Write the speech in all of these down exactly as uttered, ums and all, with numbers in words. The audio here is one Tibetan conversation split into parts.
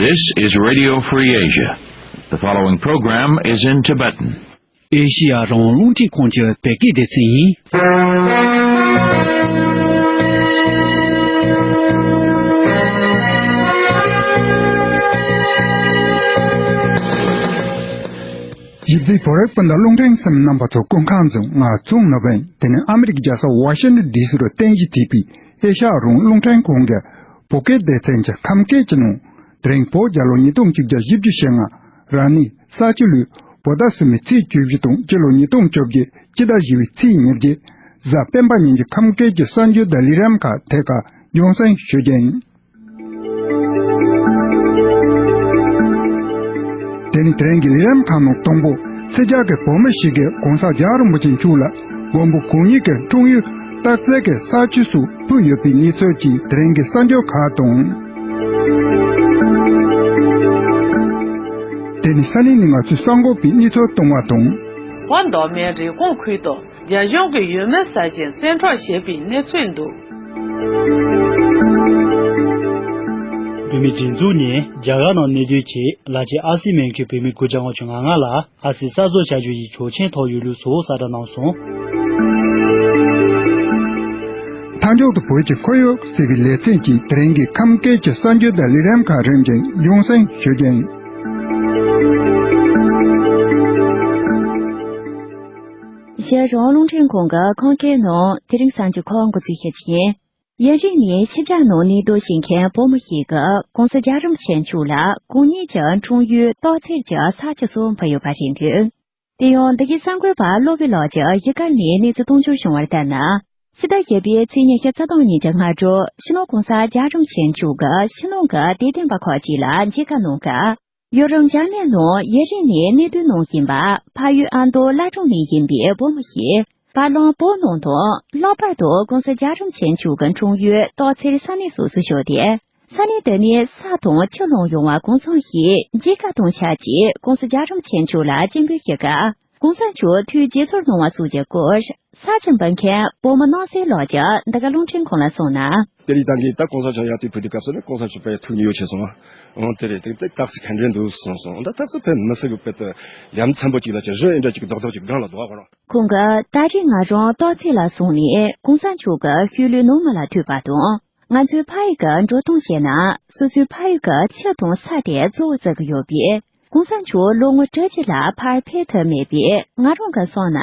This is Radio Free Asia. The following program is in Tibetan. ཨེ་ཤི་ཡ་རང་དབང་རླུང་འཕྲིན་ཁང་གི་བོད་སྐད་སྡེ་ཚན་ཡིན། ཡིག་རྩིས་བོད་རིགས་སྤུན་ཟླ་རླུང་འཕྲིན་གསུམ་རྣམ་པ་ཚོ་སྐུ་ཁམས་བཟང་། ང་ཚོང་ནོར་བུ་ཡིན། དེ་ནི་ཨ་མི་རི་ཀའི་རྒྱལ་ས་ཝ་ཤིང་ཏོན་ཌི་སི་རུ་རྟེན་གཞི་བྱས་པའི་ཨེ་ཤ་ཡ་རང་དབང་རླུང་འཕྲིན་ཁང་གི་བོད་སྐད་སྡེ་ཚན་གྱི་ཁམས་སྐད་ཀྱི་ནང་། དེ་རིང་བོད་རྒྱལ་ལོ་ཉིས་སྟོང་གཅིག་བརྒྱ་བཞི་བཅུ་ཞེ་ལྔ། ར་ནི་ས་བྱི་ལོའི་བོད་ཟླ་གསུམ་པའི་ཚེས་བཅུ་བཞི་དང་སྤྱི་ལོ་ཉིས་སྟོང་བཅོ་བརྒྱད་སྤྱི་ཟླ་བཞི་པའི་ཚེས་ཉེར་བརྒྱད། གཟའ་སྤེན་པ་ཉིན་གྱི་ཁམས་སྐད་ཀྱི་གསར་འགྱུར་དང་ལས་རིམ་ཁག་ཐད་ཀར་རྒྱང་སྲིང་ཞུ་རྒྱུ་ཡིན། དེ་ནི་དེ་རིང་གི་ལས་རིམ་ཁག་ནང་དང་པོ། ཕྱི་རྒྱལ་གྱི་བོད་མི་ཞིག་གིས་གོང་ས་རྒྱལ་བ་རིན་པོ་ཆེ་མཆོག་ལ་མགོན་པོ་གང་ཉིད་ཀྱི་འཁྲུངས་ཡུལ་སྟག་རྩེ་གི་ས་ཆ་སུ་ཕུལ་ཡོད་པའི་གནས་ཚུལ་གྱི་དེ་རིང་གི་གསར་འགྱུར་ཁག་དང་། དེ་ནི་ས་གནས་ནས་ང་ཚོས་གསར་འགོད་པའི་གནས་ཚུལ་གཏོང་བ་དང་། བོད་མདོ་སྨད་རེབ་གོང་ཁུལ་དུ་རྒྱ་གཞུང་གིས་ཡུལ་མི་ས་ཞིང་བཙན་འཕྲོག་བྱས་པའི་གནས་ཚུལ་འདུག་བོད་མིའི་སྒྲིག་འཛུགས་ནས་རྒྱ་གར་ནང་གནས་སྡོད་ཀྱི་ལ་ཆེ་ཨ་སི་མན་ཁུལ་བོད་མི་དགུ་བརྒྱ་ལྔ་བཅུ་ང་ལྔ་ལ་ཨ་སི་གསར་བཟོ་བྱ་རྒྱུ་ཡི་ཆོག་མཆན་ཐོབ་ཡོད་ལུགས་སོགས་གསལ་བསྒྲགས་གནང་སོང་། མཐའ་མཇུག་ཏུ་བོད་ཀྱི་ཁོར་ཡུག་ཟེར་བའི་ལེ་ཚན་གྱི་དེ་རིང་གི་ཁམས་སྐད་ཀྱི་གསར་འགྱུར་དང་ལས་རིམ་ཁག་རིམ་བཞིན་རྒྱང་སྲིང་ཞུ་རྒྱུ་ཡིན། གཞན་རང་དབང་རླུང་འཕྲིན་ཁང་གི་ཁམས་སྐད་ནང་དེ་རིང་གསར་འགྱུར་ཁག་འགོ་འཛུགས་བྱེད་ཀྱི་ཡིན། དབྱིན་ཡུལ་ནས་ཕྱི་རྒྱལ་ནང་གནས་སྡོད་བྱེད་མཁན་བོད་མི་ཞིག་གིས་གོང་ས་རྒྱལ་བ་རིན་པོ་ཆེ་མཆོག་ལ་གང་ཉིད་ཀྱི་འཁྲུངས་ཡུལ་སྟག་རྩེ་གྱི་ས་ཆ་སུ་ཕུལ་ཡོད་པ་རེད་འདུག་དེ་ཡང་འདི་གའི་གསར་འགོད་པ་བློ་བྷེ་ལགས་ཀྱིས་གཞིས་ཀ་ནས་གནས་ཚུལ་གཏོང་ཕྱོགས་བྱུང་བར་ལྟར་ན། ཕྱི་ཟླ་བཞི་པའི་ཚེས་ཉི་ཤུ་རྩ་བདུན་ཉིན་གྱི་སྔ་དྲོ་སྤྱི་ནོར་གོང་ས་རྒྱལ་བ་རིན་པོ་ཆེ་མཆོག་གིས་ཕྱི་ནང་གི་དད་ལྡན་པ་ཁག་ཅིག་ལ་མཇལ་ཁ་གནང་སྐབས། ཡུ་རོབ་འཇར་མན་ནང་དབྱིན་ཡུལ་ནས་གནས་སྡོད་གནང་བཞིན་པ་ཕ་ཡུལ་ཨ་མདོ་བླ་བྲང་ནས་ཡིན་པའི་བོད་མི་ཞིག་བར་ལམ་བོད་ནང་དང་ལྷག་པར་དུ་གོང་ས་རྒྱལ་བ་རིན་པོ་ཆེ་མཆོག་གི་འཁྲུངས་ཡུལ་སྟག་འཚེར་ས་གནས་སོགས་སུ་ཞུགས་ཏེ། ས་གནས་དེ་ནས་ས་དང་ཆུ་བླངས་ཡོང་བ་གང་འཚམ་ཞིག་མཇལ་ཁ་གཏོང་འཆར་གྱིས་གོང་ས་རྒྱལ་བ་རིན་པོ་ཆེ་མཆོག་ལ་སྤྱན་འབུལ་ཞུས་སྐབས། གོང་ས་མཆོག་ཐུགས་དགྱེས་ཚོར་གནང་བ་སོགས་ཀྱི་སྐོར་ས་ཆ་འབུལ་མཁན་བོད་མི་སྣང་གསལ་ལགས་ཀྱིས་འདི་ག་རླུང་འཕྲིན་ཁང་ལ་གསུངས་ན། དེ་རིང་ད་གིན་ད་གོང་ས་མཆོག་ཡར་ཐོན་ཕུལ་དུས་སྐབས་སུ་ནི་གོང་ས་མཆོག་དཔེ་ཐུགས་མཉེས་ཡོད་ཆེ་སོང་། འོ་དེ་རེད། དེ་དེ་སྟག་རྩེ་ག་འདྲ་འདུག་གསུངས་སོང་། ད་སྟག་རྩེ་དཔེ་མི་སྲིད་གི་དཔེ་དེ་ཡ་མཚན་པོ་ཅིག་ལ་ཅིག་རི་ཨེ་འདྲ་ཅིག་རྡོག་རྡོག་ཅིག་སྒང་ལ་འདུག་ག་ར། ཁོང་གིས་ད་རེས་ང་རང་སྟག་རྩེ་ལ་སོང་ནས་གོང་ས་མཆོག་གི་ཤུལ་ལུས་ནང་མི་ལ་ཐུག་པ་དང་། ང་ཚོའི་ཕ་ཡུལ་གྱི་འགྲོ་སྟངས་བཤད་ན། སོ་སོའི་ཕ་ཡུལ་གྱི་ཆུ་དང་ས་དེ་གཙོ་བོ་བརྩི་གི་ཡོད་པས། གོང་ས་མཆོག་ལོ་ངོ་དྲུག་ཅུ་ལ་ཕར་ཕེབས་ཐུབ་མེད་པས། ང་རང་གིས་བསམ་ན།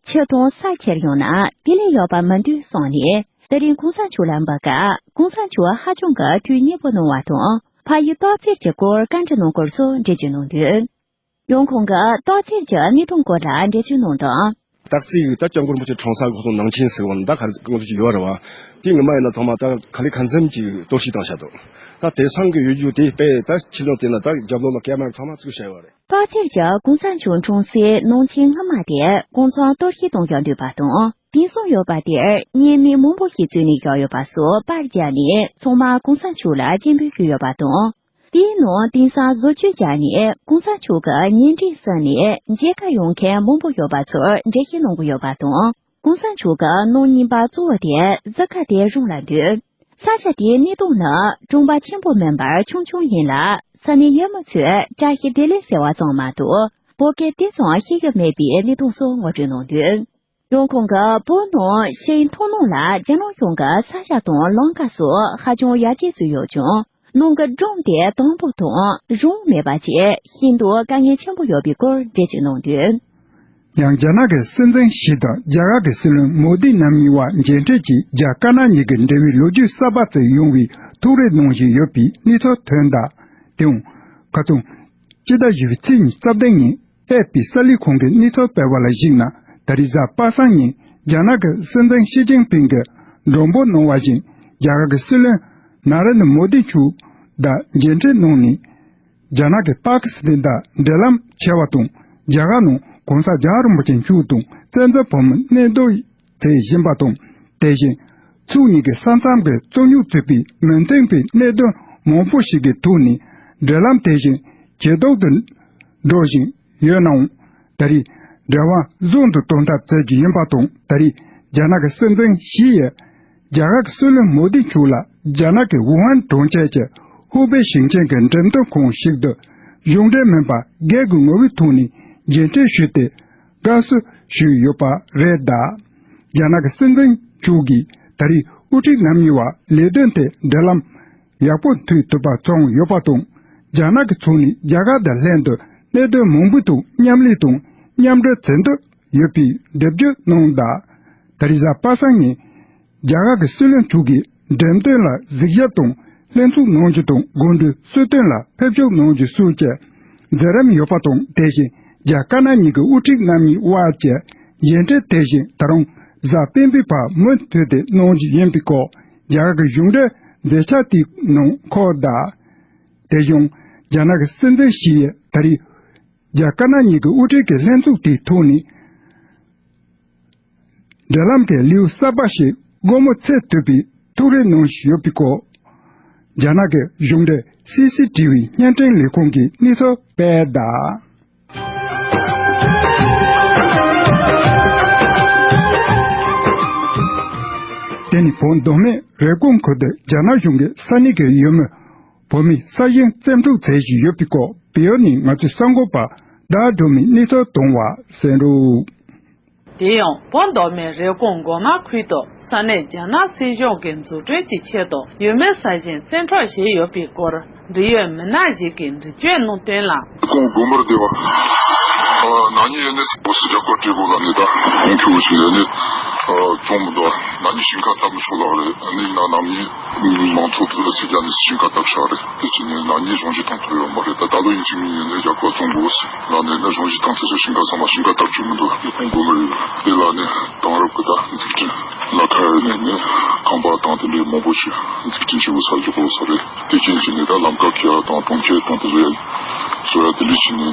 ཆུ་དང་ས་ཁྱེར་ཡོང་ན་དེ་ལས་ཡག་པ་མི་འདུག་བསམ་ནས། དེ་རིང་གོང་ས་མཆོག་ལ་འབུལ་སྐབས། གོང་ས་མཆོག་ཧ་ཅང་གི་ཐུགས་མཉེས་པོ་གནང་བ་དང་། ཕ་ཡུལ་སྟག་རྩེ་གྱི་སྐོར་བཀའ་འདྲི་གནང་སྐོར་སོགས་འགྲེལ་བརྗོད་གནང་འདུག་ཡང་ཁོང་གིས་སྟག་རྩེ་གྱི་གནས་སྟངས་སྐོར་ལ་འགྲེལ་བརྗོད་གནང་དོན། སྟག་རྩེ་ཡུལ་ད་སྐྱབས་མགོན་རིན་པོ་ཆེ་འཁྲུངས་ས་གོ་སོང་ནང་ཆེན་ཟེར་བ་ནི་ད་ག་རེ་གང་ཞིག་ཡོད་རེད་བ། དེ་ངོ་མ་ཡིན་ན་ཚང་མ་ད་ག་ལེ་ག་འཛེམ་གྱིས་གཏོར་བཤིག་བཏང་བཞག་འདུག་ད་དེང་སང་གི་ཡུལ་རྒྱུ་དེ་དཔེ་ད་ཕྱི་ལོགས་དེ་ན་ད་རྒྱབ་ལོགས་ལ་ཀེ་མ་ར་ཚང་མ་བཙུགས་བཞག་ཡོད་རེད། སྟག་རྩེ་གྱི་གོང་ས་མཆོག་འཁྲུངས་སའི་ནང་ཆེན་སྔ་མ་དེ་གང་འཚམ་གཏོར་བཤིག་གཏོང་བཞག་འདུག་པ་དང་། དེང་སང་ཡོད་པ་དེར་བརྙན་མིག་མང་པོ་ཞིག་བཙུགས་ནས་བཞག་ཡོད་པ་སོགས་པར་བརྒྱབ་ནས་ཚང་མ་གོང་ས་མཆོག་ལ་སྤྱན་འབུལ་ཞུས་ཡོད་པ་དང་། དེའི་ནང་དེང་སང་བཟོ་བཅོས་བརྒྱབ་ནས་གོང་ས་མཆོག་གི་བརྙན་འཕྲིན་བསུབས་ནས་མཇལ་ཁ་ཡོང་མཁན་མང་པོ་ཡོད་པ་ཚོར་འགྲེལ་བཤད་གནང་གི་ཡོད་པ་དང་། གོང་ས་མཆོག་གི་ནང་རྙིང་པ་གཙོ་བོ་དེ་གཟི་ཁ་དེ་རང་ལ་འདུག་ས་ཆ་དེའི་གནས་སྟངས་ནི་གྲོང་པ་ཆེན་པོ་མིན་པར་ཆུང་ཆུང་ཡིན་ལ། ས་གནས་ཡུལ་མི་ཚོས་བཀྲ་ཤིས་བདེ་ལེགས་ཟེར་བ་ཙམ་མ་གཏོགས་བོད་སྐད་དེ་ཙམ་ཤེས་ཀྱི་མེད་པའི་གནས་སྟངས་སོགས་ངོ་སྤྲོད་གནང་འདུག་ཡང་ཁོང་གིས་བོད་ནང་ཤིང་འཐུ་ནང་ལ་རྒྱ་ནག་གཞུང་གི་ས་ཆ་དང་ལམ་ཁ་སོགས་ཧ་ཅང་ཡར་རྒྱས་བཟོས་ཡོད་ཀྱང་། ནང་གི་སྒྲུང་དེ་དྭངས་པོ་དང་གཞུང་མེད་པ་བཅས་ཤིན་ཏུ་དཀའ་ངལ་ཆེན་པོ་ཡོད་པའི་སྐོར་འགྲེལ་བརྗོད་གནང་དོན། ཡང་རྒྱ་ནག་གི་སྲིད་འཛིན་ཞི་དང་རྒྱ་གར་གྱི་སྲིད་བློན་མོ་དི་རྣམ་གཉིས་བར་མཇལ་འཕྲད་ཀྱིས་རྒྱ་དཀར་ནག་གཉིས་ཀྱི་འབྲེལ་བའི་ལོ་རྒྱུས་གསར་པ་བརྩི་ཡོང་བའི་ཐུགས་རེ་གནང་བཞིན་ཡོད་པའི་གནས་ཚུལ་ཐོན་གདའ། དེའང་ཁ་ཐུང་། སྤྱི་ཟླ་བཞི་པའི་ཚེས་ཉི་ཤུ་རྩ་བདུན་ཉིན་ཨེ་ཕི་གསར་ལས་ཁང་གི་གནས་ཚུལ་སྤེལ་བ་ལ་གཞིགས་ན། ད་རེས་གཟའ་པ་སངས་ཉིན་རྒྱ་ནག་གི་སྲིད་འཛིན་ཞི་ཅིན་ཕིང་གིས་མགྲོན་པོ་གནང་བ་བཞིན་རྒྱ་གར་གྱི་སྲིད་བློན་ན་རེན་དྲ་མོ་དི་མཆོག་དང་མཇལ་འཕྲད་གནང་ནས། རྒྱ་ནག་གིས་པ་ཀི་སི་ཐན་དང་འབྲེལ་ལམ་བྱེད་པ་དང་། རྒྱ་གར་ནང་གོང་ས་རྒྱལ་བ་རིན་པོ་ཆེ་མཆོག་དང་བཙན་བྱོལ་བོད་མི་གནས་སྡོད་བྱེད་བཞིན་པ་དང་། དེ་བཞིན་ཕྱོགས་གཉིས་ཀྱི་ས་མཚམས་ཀྱི་རྩོད་རྙོག་ཚུད་པའི་མི་མཐུན་པའི་གནད་དོན་མང་པོ་ཞིག་གི་ཐོག་ནས་འབྲེལ་ལམ་དེ་བཞིན་ཇེ་སྡུག་ཏུ་འགྲོ་བཞིན་ཡོད་ནའང་། ད་རེས་འབྲེལ་བ་བཟང་དུ་གཏོང་ཐབས་བྱེད་རྒྱུ་ཡིན་པ་དང་། ད་རེས་རྒྱ་ནག་གི་སྲིད་འཛིན་ཞི་ཡིས་རྒྱ་གར་གྱི་སྲིད་བློན་མོ་དི་མཆོག་ལ་རྒྱ་ནག་གི་ཝུ་ཧན་གྲོང་ཁྱེར་གྱི་ ཧུའུ་པེ་ཞིང་ཆེན་གྱི་འགྲེམས་སྟོན་ཁང་ཞིག་ཏུ་གཞུང་འབྲེལ་མིན་པ་སྒེར་གྱི་ངོ་བོའི་ཐོག་ནས་མཇལ་འཕྲད་ཞུས་ཏེ། དགའ་བསུ་ཞུས་ཡོད་པ་རེད་གདའ། རྒྱ་ནག་གི་སྲིད་འཛིན་མཆོག་གིས་ད་རེས་དབུ་ཁྲིད་རྣམ་གཉིས་བར་ལས་དོན་ཐད་འབྲེལ་ལམ་ཡག་པོ་མཐུད་ཐུབ་པ་བྱུང་ཡོད་པ་དང་། རྒྱ་ནག་གི་ཕྱོགས་ནས་རྒྱ་གར་དང་ལྷན་དུ་གནད་དོན་མང་པོའི་ཐོག་མཉམ་ལས་དང་མཉམ་འབྲེལ་བྱེད་འདོད་ཡོད་པའི་འགྲེལ་བརྗོད་གནང་གདའ། ད་རེས་གཟའ་པ་སངས་ཉིན། རྒྱ་གར་གྱི་སྲིད་བློན་མཆོག་གིས་འགྲེམས་སྟོན་ལ་གཟིགས་ཞིབ་དང་ལྷན་ཚོགས་གནང་རྒྱུ་དང་དགོང་དྲོའི་གསོལ་སྟོན་ལ་ཕེབས་ཞུགས་གནང་རྒྱུ་སོགས་ཀྱི་མཛད་རིམ་ཡོད་པ་དང་། དེ་བཞིན་རྒྱ་དཀར་ནག་གཉིས་ཀྱི་དབུ་ཁྲིད་རྣམ་གཉིས་དབར་གྱི་མཇལ་འཕྲད་དེ་བཞིན་ད་རུང་གཟའ་སྤེན་པའི་བར་མུ་མཐུད་དེ་གནང་རྒྱུ་ཡིན་པའི་སྐོར་རྒྱ་གར་གྱི་གཞུང་འབྲེལ་མཛད་འཆར་དེའི་ནང་འཁོད་གདའ། དེ་བཞིན་རྒྱ་ནག་གི་སྲིད་འཛིན་ཞི་ཡིས་ད་རེས་རྒྱ་དཀར་ནག་གཉིས་ཀྱི་དབུ་ཁྲིད་ཀྱི་ལྷན་ཚོགས་དེའི་ཐོག་ནས། འབྲེལ་ལམ་གྱི་ལེའུ་གསར་པ་ཞིག་སྒོ་མོ་ཕྱེ་ཐུབ་པའི་ཐུགས་རེ་གནང་བཞིན་ཡོད་པའི་སྐོར། རྒྱ་ནག་གི་གཞུང་འབྲེལ་སི་སི་ཊི་ཝི་བརྙན་འཕྲིན་ལས་ཁུངས་ཀྱིས་གནས་ཚུལ་སྤེལ་གདའ། དེ་ནི་བོད་མདོ་སྨད་རེབ་གོང་ཁུལ་དུ་རྒྱ་ནག་གཞུང་གིས་ས་གནས་ཀྱི་ཡུལ་མི་བོད་མིའི་ས་ཞིང་བཙན་འཕྲོག་བྱེད་བཞིན་ཡོད་པའི་སྐོར། བལ་ཡུལ་ནས་ང་ཚོའི་གསར་འགོད་པ་ཟླ་སྒྲོལ་མས་གནས་ཚུལ་བཏང་བ་གསན་རོགས། དེ་ཡང་བོད་མདོ་སྨད་རེབ་གོང་སྒོ་མང་ཁུལ་དུ་ས་གནས་རྒྱ་ནག་སྲིད་གཞུང་གིས་འཛུགས་སྐྲུན་གྱི་ཆེད་དུ་ཡུལ་མིའི་ས་ཞིང་བཙན་འཕྲོག་བྱས་ཡོད་པའི་སྐོར་འབྲེལ་ཡོད་མི་སྣ་ཞིག་གིས་འགྲེལ་བརྗོད་གནང་དོན་ལ། ཁོང་དགོན་པར་བསྡད་པ། ཨ་ན་ནིང་ཡས་ནས་སོ་སོ་རྒྱབ་ཁ་སྤྲད་དགོས་ལ་ནི་ད་ཁོང་ཁྱོད་ཞིག་ཡས་ནས་ཨ་བཙོང་མི་འདུག་ན་ནིང་ཞིང་ཁ་བཏབ་མི་ཆོག་ལགས་རེད། ཨ་ནི་ཡིན་ན་ན་ནིང་མང་ཚོགས་དུ་ཚིག་རྒྱ་ནས་ཞིང་ཁ་བཏབ་ཤག་རེད། དེ་ཕྱི་ནས་ན་ནིང་གཞུང་བཞེས་བཏང་ཐུབ་ཡོད་མ་རེད། ད་ད་ལོ་ཡིན་གཅིག་མིན་ཡས་ནས་རྒྱབ་ཁ་བཙོང་དགོས་ལ་ནས་ན་གཞུང་བཞེས་བཏང་ཚར་ཤག་ཞིང་ཁ་ཚང་མ་ཞིང་ཁ་བཏབ་བཅུག་མི་འདུག་ཁོང་དགོན་པར་ཡོད། དེ་ལ་ནི་དེང་རབས་ཀྱི་ད་འཛུགས་སྐྲུན་ལ་ཁ་ཡོད་ནས་ནི་ཁང་པ་དང་དེ་འདྲའི་མང་པོ་ཞིག་འཛུགས་སྐྲུན་བྱེད་དགོས་ས་རྒྱུ་གོ་ས་རེད། དེ་རྐྱེན་གྱིས་ནི་ད་ལམ་ཀ་ཁེ་ཡ་དང་གྲོང་ཁྱེར་དང་དེ་ཚོ་ཡ་བཟོ་ཡ་དེ་འདྲ་བྱས་ནས་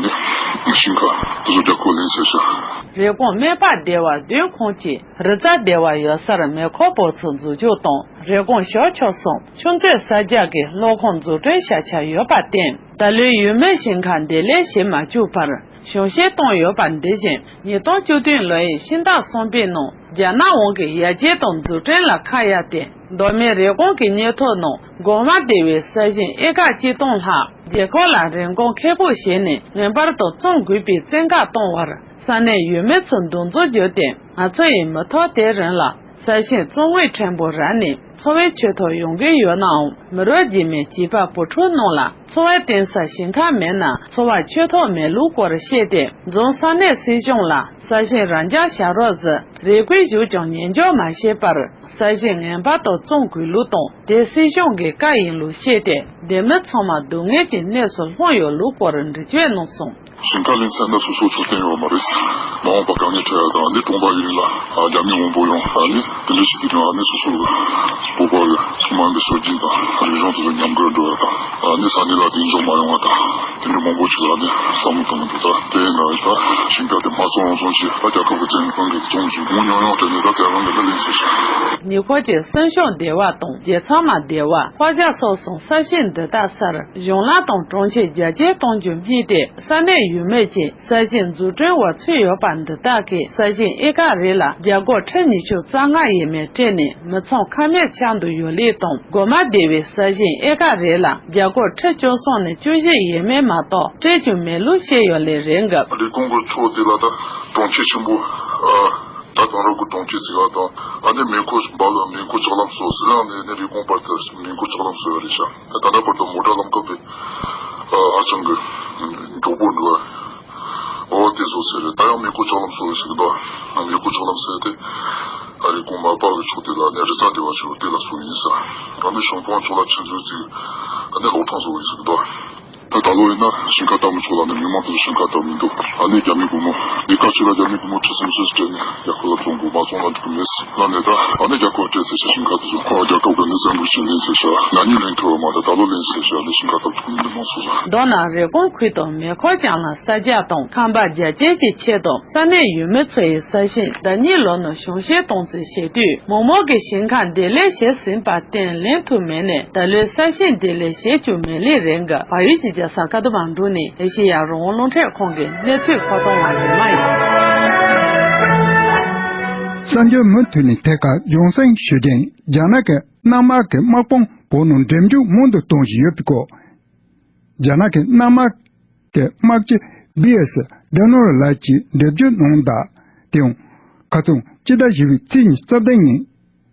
ནི་ཞིང་ཁ་དེ་ཚོ་རྒྱ་ཁོ་ལེན་ཚར་ཤག་རེབ་གོང་སྨད་པ་སྡེ་བ་བདུན་ཁོངས་ཀྱི་རི་རྩ་སྡེ་བ་ཡོད་སར་མེ་འཁོར་སྤོ་ཚོགས་འཛུགས་སྐྲུན་དང་རེབ་གོང་ཞོལ་ཕྱོགས་སུ་ཆུ་མཛོད་གསར་རྒྱག་གི་གློག་ཁང་འཛུགས་སྐྲུན་བྱ་འཆར་ཡོད་པར་བརྟེན། ད་ལོའི་ཡུལ་མིའི་ཞིང་ཁ་འདེབས་ལས་བྱེད་མ་བཅུག་པར་གཞུང་བཞེས་བཏང་ཡོད་པ་འདི་བཞིན་ཉིས་སྟོང་བཅུ་བདུན་ལོའི་ཕྱི་ཟླ་གསུམ་པའི་ནང་རྒྱ་ནག་དབང་གིས་ཡར་རྒྱས་དང་འཛུགས་སྐྲུན་ལ་ཁ་གཡར་ཏེ། མདོ་སྨད་རེབ་གོང་གི་སྙིང་ཐོ་ནང་སྒོ་མང་སྡེ་བའི་ས་ཞིང་ཨེ་ཀར་གཅིག་སྟོང་ལྷག་རྒྱལ་ཁབ་ལ་རིན་གོང་ཁེ་སྤོགས་བྱས་ནས་ངེས་པར་དུ་བཙོང་དགོས་པའི་བཙན་བཀའ་གཏོང་བར་ས་གནས་ཡུལ་མི་ཚོས་འདུ་འཛོམས་བརྒྱུད་དེ། ང་ཚོ་ཡིས་མི་ཐོག་དེ་རིང་ལ་ས་ཞིང་བཙོང་དངུལ་ཕྲན་བུ་རག་ནས་འཚོ་བའི་ཆེད་དུ་ཡོང་གི་ཡོད་ནའང་། མི་རབས་རྗེས་མའི་བྱིས་པ་བུ་ཕྲུག་རྣམས་ལ་འཚོ་བའི་རྟེན་ས་ཞིང་ཁ་མེད་ན་འཚོ་བ་འཁྱོལ་ཐབས་མེད་ལུགས་སྐོར་བཤད་དེ། རྫོང་ས་གནས་སྲིད་གཞུང་ལ་ས་ཞིང་རང་འཇགས་བྱ་རོགས་ཟེར་རེ་སྐུལ་ཞུས་ཀྱང་ཉན་འཇོག་མ་བྱས་པར། ས་ཞིང་ངེས་པར་དུ་བཙོང་དགོས་ལུགས་དང་། དེ་སྲིད་གཞུང་གི་བཀའ་ཡིན་ལུགས་བཤད་དེ། སྡེ་མི་ཚང་མ་སྡུག་བསྔལ་གྱི་གནས་སུ་ལྷུང་ཡོད་ལུགས་སྐོར་འགྲེལ་བརྗོད་གནང་སོང་། ཞིང་ཁ་ལེན་ཚར་ན་སོ་སོ་ཆོག་མཐུན་ཡོད་མ་རེད། མ་འོངས་པ་དཀའ་ངལ་འཕྲད་ཡ་དང་ནི་གྲོང་པ་ཡིན་ལ་རྒྱ་མི་མང་པོ་ཡོང་ཨ་ནི་དེ་འདྲ་ཞིག་དུས་དང་ཨ་ནི་སོ་སོ་གི་བོད་པ་གི་མ་འོངས་པའི་སྲོལ་རྒྱུན་དང་རིག་གཞུང་དེ་ཚོ་ཉམས་རྒུད་འགྲོ་ཡ་དང་ཨ་ནི་ས་གནས་ལ་གདེང་འཇོག་མ་ཡོང་བ་དང་དེ་འདྲ་མང་པོ་ཞིག་ལ་ནི་བསམ་བློ་གཏོང་གི་འདུག་ད་དེ་ན་ད་ཞིང་ཁ་དེ་མ་བཙོང་རུང་བཙོང་ཞིག་ད་རྒྱལ་ཁབ་ཀྱི་བཙན་དབང་གིས་བཙོང་ཞིག་མོ་ཉོ་ཉོ་དྲན་ནས་ད་བཙན་དབང་གིས་ད་ལེན་ཟེར་ཞིག་ཉེ་འཁོར་གྱི་སྲིན་ཤོང་སྡེ་བ་དང་རྒྱལ་ཚང་མ་སྡེ་བ། ཕོ་བྱ་སོགས་སུ་ས་ཞིང་འདི་དག་སར་གཞུང་ལམ་དང་གྲོང་ཁྱེར་རྒྱ་སྐྱེད་གཏོང་རྒྱུ་སྨྲས་ཏེ། ས་གནས་ཡུལ་མི་བཅས་ས་ཞིང་འཛུགས་སྐྲུན་འོག་ཚུད་ཡོད་པ་འདི་དག་གིས་ས་ཞིང་ཨེ་ཀར་རེ་ལ་རྒྱ་སྒོར་ཁྲི་ཉི་ཤུ་རྩ་ལྔ་ཡས་མས་སྤྲད་ནས་མི་ཚང་ཁ་མེད་ཆགས་འདུག་ཡོད་ལུགས་དང་། སྒོ་མང་སྡེ་བའི་ས་ཞིང་ཨེ་ཀར་རེ་ལ་རྒྱ་སྒོར་ཁྲི་བཅུ་གསུམ་ནས་བཅུ་བཞི་ཡས་མས་མ་གཏོགས་སྤྲད་རྒྱུ་མེད་ལུགས་བཤད་ཡོད་ལུགས་རེད་འདུག་རི་ཀོན་གྱི་ཕྱོགས་དེ་ལ་ད་གྲོང་ཁྱེར་ཆེན་པོ་ཨ། ད་དེང་རབས་ཀྱི་གྲོང་ཁྱེར་ཟེར་བ་དང་ཨ་ནི་མེ་འཁོར་འབར་ལ་མེ་འཁོར་ལྕགས་ལམ་སོགས་ཟི་ལིང་ནས་ནི་རི་ཀོན་བར་དུ་མེ་འཁོར་ལྕགས་ལམ་བཟོ་ཡ་རེད་ཤག་ད་ད་ལྟ་བར་དུ་མོ་ཊ་ལམ་ཁ་དཔེ་ཧ་ཅང་གི་མགྱོགས་པོ་འགྲོ་བ། འོ་དེ་བཟོ་ཟེར་རེད། ད་ཡང་མེ་འཁོར་ལྕགས་ལམ་བཟོ་ཡ་ཟེར་གི་འདུག་མེ་འཁོར་ལྕགས་ལམ་ཟེར་དེ་ཨ་རི་ཀོན་མ་པ་གི་ཕྱོགས་དེ་ལ་ནི་རི་རྩ་སྡེ་བ་ཆེ་བ་དེ་ལ་བཟོ་ཡིན་ས། ཨ་ནི་ཤོང་པང་ཕྱོགས་ལ་ཆུ་མཛོད་ཅིག་ཨ་ནི་གློག་ཁང་བཟོ་ཡིན་ཟེར་གི་འདུག་ད་ད་ལོ་ཡིན་ན་ཞིང་ཁ་བཏབ་མི་ཆོག་ལ་ནི་མི་མང་དེ་ཚོ་ཞིང་ཁ་བཏབ་མི་འདུག་ཨ་ནི་རྒྱ་མི་སྒོར་མོ་ལས་ཀ་བྱེད་ལ་རྒྱ་མི་སྒོར་མོ་ཁྲི་སུམ་ཅུ་སྤྲད་ནས་རྒྱལ་ཁབ་ལ་བཙོང་དགོས། མ་བཙོང་ལ་འགྲིག་གི་མེད་ཟེར་ལ་ནི་ད་ཨ་ནི་རྒྱལ་ཁབ་སྤྲད་ཟེར་ཤག་ཞིང་ཁ་དེ་ཚོ་ཁོ་རྒྱལ་ཁབ་ཀྱི་ནི་བཙན་པོ་ཞིག་ལེན་ཟེར་ཤག་ན་ནིང་ལེན་ཐུབ་པ་མ་རེད། ད་ལོ་ལེན་ཟེར་ཤག་ལ་ཞིང་ཁ་བཏབ་ཐུབ་མི་འདུག་མང་ཚོགས་ཚོ། མདོར་ན་རི་ཀོན་ཁུལ་དུ་མེ་འཁོར་རྐྱང་ལ་ས་རྒྱག་དང་ཁང་པ་རྒྱ་སྐྱེད་ཀྱི་ཆེད་དུ་ས་གནས་ཡུལ་མི་ཚོ་ཡི་ས་ཞིང་ཟླ་གཉིས་ལོ་ནང་གཞུང་བཞེས་གཏོང་རྩིས་བྱེད་དུས། མོག་མོག་གི་ཞིང་ཁ་འདེབས་ལས་བྱས་ཟིན་པར་བརྟེན་ལེན་ཐུབ་མེད་ནས། ད་ལོའི་ས་ཞིང་འདེབས་ལས་བྱེད་རྒྱུ་མེད་ལེ་རེད་འགའ། བལ་ཡུལ་གྱི་རྒྱལ་ས་ཀ་ཐ་མན་གྲུ་ནས་ཨེ་ཤེ་ཡ་རང་དབང་རླུང་འཕྲིན་ཁང་གི་གནས་ཚུལ་མཁོ་གཏོང་བ་ཉི་མ་ཡིན། གསར་འགྱུར་མུ་མཐུད་ནས་ཐད་ཀར་རྒྱང་སྲིང་ཞུ་རྒྱུ་ཡིན། རྒྱ་ནག་གི་གནམ་དམག་གི་དམག་དཔུང་ བོད་ནང་འགྲེམས་འཇུག་མང་དུ་གཏོང་བཞིན་ཡོད་པའི་སྐོར། རྒྱ་ནག་གི་གནའ་མ་གི་དམག་སྤྱི་བི་ཨེས་ཌ་ནོ་ཝ་ལགས་ཀྱིས་འགྲེལ་བརྗོད་གནང་གདའ། དེ་ཡང་ཁ་སང་སྤྱི་ཟླ་བཞི་པའི་ཚེས་ཉི་ཤུ་རྩ་བདུན་ཉིན།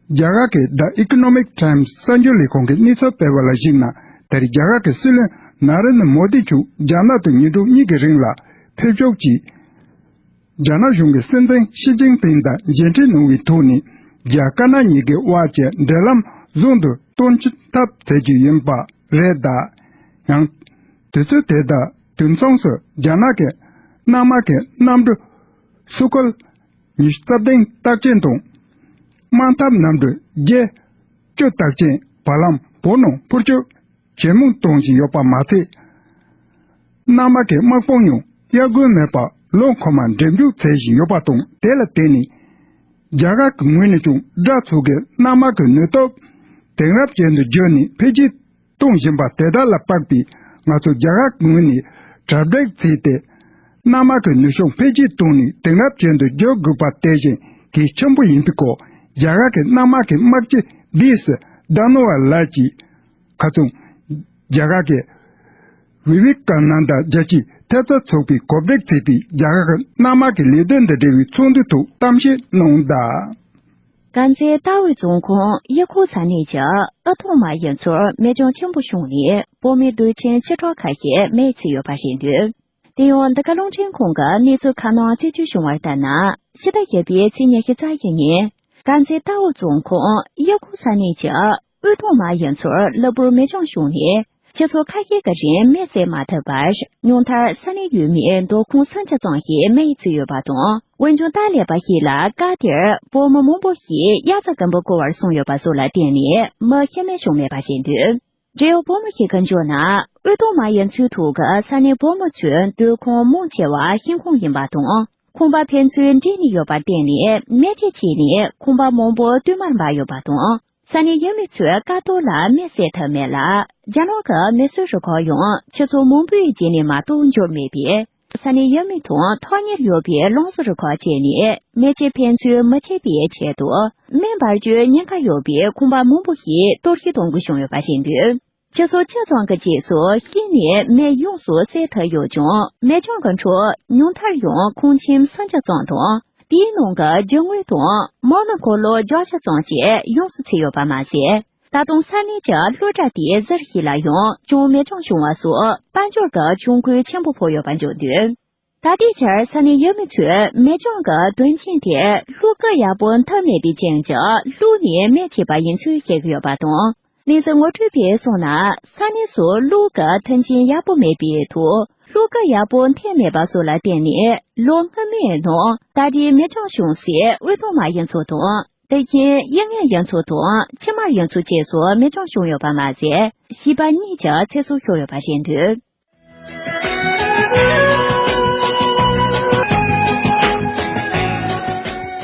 རྒྱ་གར་གྱི་The Economic Times གསར་འགྱུར་ལས་ཁང་གིས་གནས་ཚུལ་སྤེལ་བ་ལ་གཞིགས་ན། ད་རེས་རྒྱ་གར་གྱི་སྲིད་བློན་ན་རེན་དྲ་མོ་དི་མཆོག་རྒྱ་ནག་ཏུ་ཉིན་གྲངས་གཉིས་ཀྱི་རིང་ལ་ཕེབས་ཕྱོགས་ཀྱིས། རྒྱ་ནག་གཞུང་གི་སྲིད་འཛིན་ཞི་ཅིན་ཕིང་དང་མཇལ་འཕྲད་གནང་བའི་ཐོག་ནས། རྒྱ་དཀར་ནག་གཉིས་ཀྱི་དབར་གྱི་འབྲེལ་ལམ་བཟང་དུ་གཏོང་ཐབས་བྱེད་རྒྱུ་ཡིན་པ་རེད་གདའ། ཡང་། དུས་ཚོད་དེ་དང་དུས་མཚུངས་སུ་རྒྱ་ནག་གི་གནའ་མ་གི་གནམ་གྲུ་སུ་ཁོལ་ཉི་ཤུ་རྩ་བདུན་རྟགས་ཅན་དང་། དམག་འཐབ་གནམ་གྲུ་བརྒྱད་ཅུ་རྟགས་ཅན་བར་ལམ་བོད་ནང་འཕུར་སྐྱོད་ཇེ་མང་གཏོང་བཞིན་ཡོད་པ་མ་ཚད། གནའ་མ་གི་དམག་དཔུང་ཡང་དབྱར་དགུན་མེད་པར་ལོ་འཁོར་མ་འགྲེམས་འཇུག་བྱེད་བཞིན་ཡོད་པ་དང་། དེ་ལ་བརྟེན་ནས། རྒྱ་གར་གྱི་ངོས་ནས་ཀྱང་དགྲ་ཚོགས་ཀྱི་གནའ་མ་གི་ནུས་སྟོབས་དེང་རབས་ཅན་དུ་བསྒྱུར་ནས་འཕེལ་རྒྱས་གཏོང་བཞིན་པ་དེ་དག་ལ་དཔག་པའི་ང་ཚོ་རྒྱ་གར་གྱི་ངོས་ནས་གྲ་སྒྲིག་བྱས་ཏེ། གནའ་མ་གི་ནུས་ཤུགས་འཕེལ་རྒྱས་བཏང་ནས་དེང་རབས་ཅན་དུ་བསྒྱུར་དགོས་པ་དེ་བཞིན་གལ་ཆེན་པོ་ཡིན་པའི་སྐོར། རྒྱ་གར་གྱི་གནའ་མ་གི་དམག་སྤྱི་བི་ཨེས་ཌ་ནོ་ཝ་ལགས་ཀྱིས། ཁ་སང་། རྒྱ་གར་གྱི་བི་བེ་ཀ་ནན་ད་རྒྱལ་སྤྱིའི་ཐེབས་རྩ་ཚོགས་པས་གོ་སྒྲིག་བྱས་པའི་རྒྱ་གར་གྱི་གནའ་མ་གི་ལས་དོན་དང་འབྲེལ་བའི་ཚོགས་འདུའི་ཐོག་གཏམ་བཤད་གནང་གདའ། དཀར་མཛེས་རྟའུ་རྫོང་ཁོངས་གཡུ་ཁུག་ས་གནས་ཀྱི་ཨ་ཐོང་མ་ཡུལ་ཚོར་མེ་སྐྱོན་ཆེན་པོ་བྱུང་ནས་བོད་མི་སྡོད་ཆེན་ཆེ་གྲས་ཁ་ཤས་མེར་ཚིག་ཡོད་པ་རེད་འདུག་དེ་ཡང་འདི་ག་རླུང་འཕྲིན་ཁང་གི་གནས་ཚུལ་ཁ་ནང་རྩད་གཅོད་བྱུང་བ་ལྟར་ན། ཕྱི་ཟླ་བཞི་པའི་ཚེས་ཉི་ཤུ་རྩ་བཞི་ཉིན། དཀར་མཛེས་རྟའུ་རྫོང་ཁོངས་གཡུ་ཁུག་ས་གནས་ཀྱི་དབུས་གདོང་མ་ཡུལ་ཚོར་གློ་བུར་མེ་སྐྱོན་བྱུང་ནས། ཆུ་ཚོད་ཁ་ཤས་ཀྱི་རིང་མེ་བསད་མ་ཐུབ་པར། ཉུང་མཐར་ས་གནས་ཡུལ་མིའི་སྡོད་ཁང་སུམ་བརྒྱ་ཙམ་ཞིག་མེ་ཡིས་ཚིག་ཡོད་པ་དང་། འོན་ཀྱང་། ད་ལས་པ་ཞིག་ལ་སྐབས་དེར་བོད་མི་མང་པོ་ཞིག་དབྱར་རྩྭ་དགུན་འབུ་བརྐོ་བར་སོང་ཡོད་པ་སོགས་ལ་བརྟེན་ནས་མི་ཤི་རྨས་བྱུང་མེད་པ་རེད་འདུག་འབྲེལ་ཡོད་བོད་མི་ཞིག་གིས་བརྗོད་ན། དབུས་གདོང་མ་ཡུལ་ཚོའི་ཐོག་གི་ས་གནས་བོད་མི་ཚོའི་སྡོད་ཁང་མང་ཆེ་བ་ཤིང་ཁང་ཡིན་པ་དང་། ཁང་པ་ཕན་ཚུན་འདྲེས་ནས་ཡོད་པར་བརྟེན་ནས། མེ་ལྕེ་ཆེ་ནས་ཁང་པ་མང་པོ་བསྟུད་མར་འབར་ཡོད་པ་དང་། ས་གནས་ཡུལ་མི་ཚོས་ཀ་ཏོ་ལ་མེ་བསད་ཐུབ་མེད་ལ། རྒྱ་ནག་གི་མེ་གསོད་རུ་ཁག་ཡང་ཆུ་ཚོད་མང་པོའི་རྗེས་ནས་མ་གཏོགས་འབྱོར་མེད་པས། ས་གནས་ཡུལ་མི་དང་ཐག་ཉེར་ཡོད་པའི་རླངས་བཟོ་རུ་ཁག་བཅས་ནས་མེ་ལྕེ་ཕན་ཚུན་མི་མཆེད་པའི་ཆེད་དུ། མེ་འབར་རྒྱུའི་ཉེན་ཁ་ཡོད་པའི་ཁང་པ་མང་པོ་ཞིག་གཏོར་བཤིག་གཏོང་དགོས་བྱུང་ཡོད་པ་རེད་འདུག་ཆུ་ཚོད་བཅུ་ཙམ་གྱི་རྗེས་སུ་ཤིང་ནས་མེ་ཡོངས་སུ་བསད་ཐུབ་ཡོད་ཀྱང་། མེ་སྐྱོན་གྱི་འཕྲོ་ཉུང་མཐར་ཡང་ཁང་ཁྱིམ་སུམ་བརྒྱ་ཙམ་དང་། དེའི་ནང་གི་རྒྱུ་དངོས་དང་མ་དངུལ་འཁོར་ལོ་བརྒྱ་ཙམ་ཞིག་ཡོངས་སུ་ཚིག་ཡོད་པ་མ་ཟད། ད་དུང་ས་གནས་ཀྱི་སློབ་གྲྭ་དེའི་ཟུར་ཞིག་ལ་ཡང་ཀྱང་མེ་སྐྱོན་བྱུང་བ་སོགས་དཔལ་འབྱོར་གྱི་གྱོང་གུན་ཆེན་པོ་ཕོག་ཡོད་པ་འཇོག་འདུག་ད་ལྟའི་ཆར་ས་གནས་ཡུལ་མི་ཚོས་མེ་སྐྱོན་གྱི་དོན་རྐྱེན་དེ་གློག་སྐུད་ཡག་པོ་འཐེན་མེད་པའི་རྐྱེན་གྱིས་གློག་ནས་མེ་མཆེད་པ་ཡིན་ཚུལ་བཤད་ཀྱི་ཡོད་པ་དང་། གནས་ཚུལ་ངོ་སྤྲོད་པས་གསུངས་ན། ས་གནས་སུ་གློག་གི་མཐུན་རྐྱེན་ཡག་པོ་མེད་པའི་ཐོག་གློག་སྐུད་ཡག་པོ་འཐེན་མེད་པ་སོགས་ལ་བརྟེན་ནས། ལོ་སྔོན་མའི་ནང་ད་རེས་མེ་སྐྱོན་བྱུང་སའི་དབུས་གདོང་མ་ཡུལ་ཚོ་དང་། དེ་བཞིན་དབྱི་ངན་ཡུལ་ཚོ་དང་ཕྱི་དམར་ཡུལ་ཚོ་བཅས་སུ་མེ་སྐྱོན་བྱུང་ཡོད་པ་མ་ཟད། བྱིས་པ་གཉིས་ཀྱི་ཚེ་སྲོག་ཤོར་ཡོད་པ་རེད་འདུག་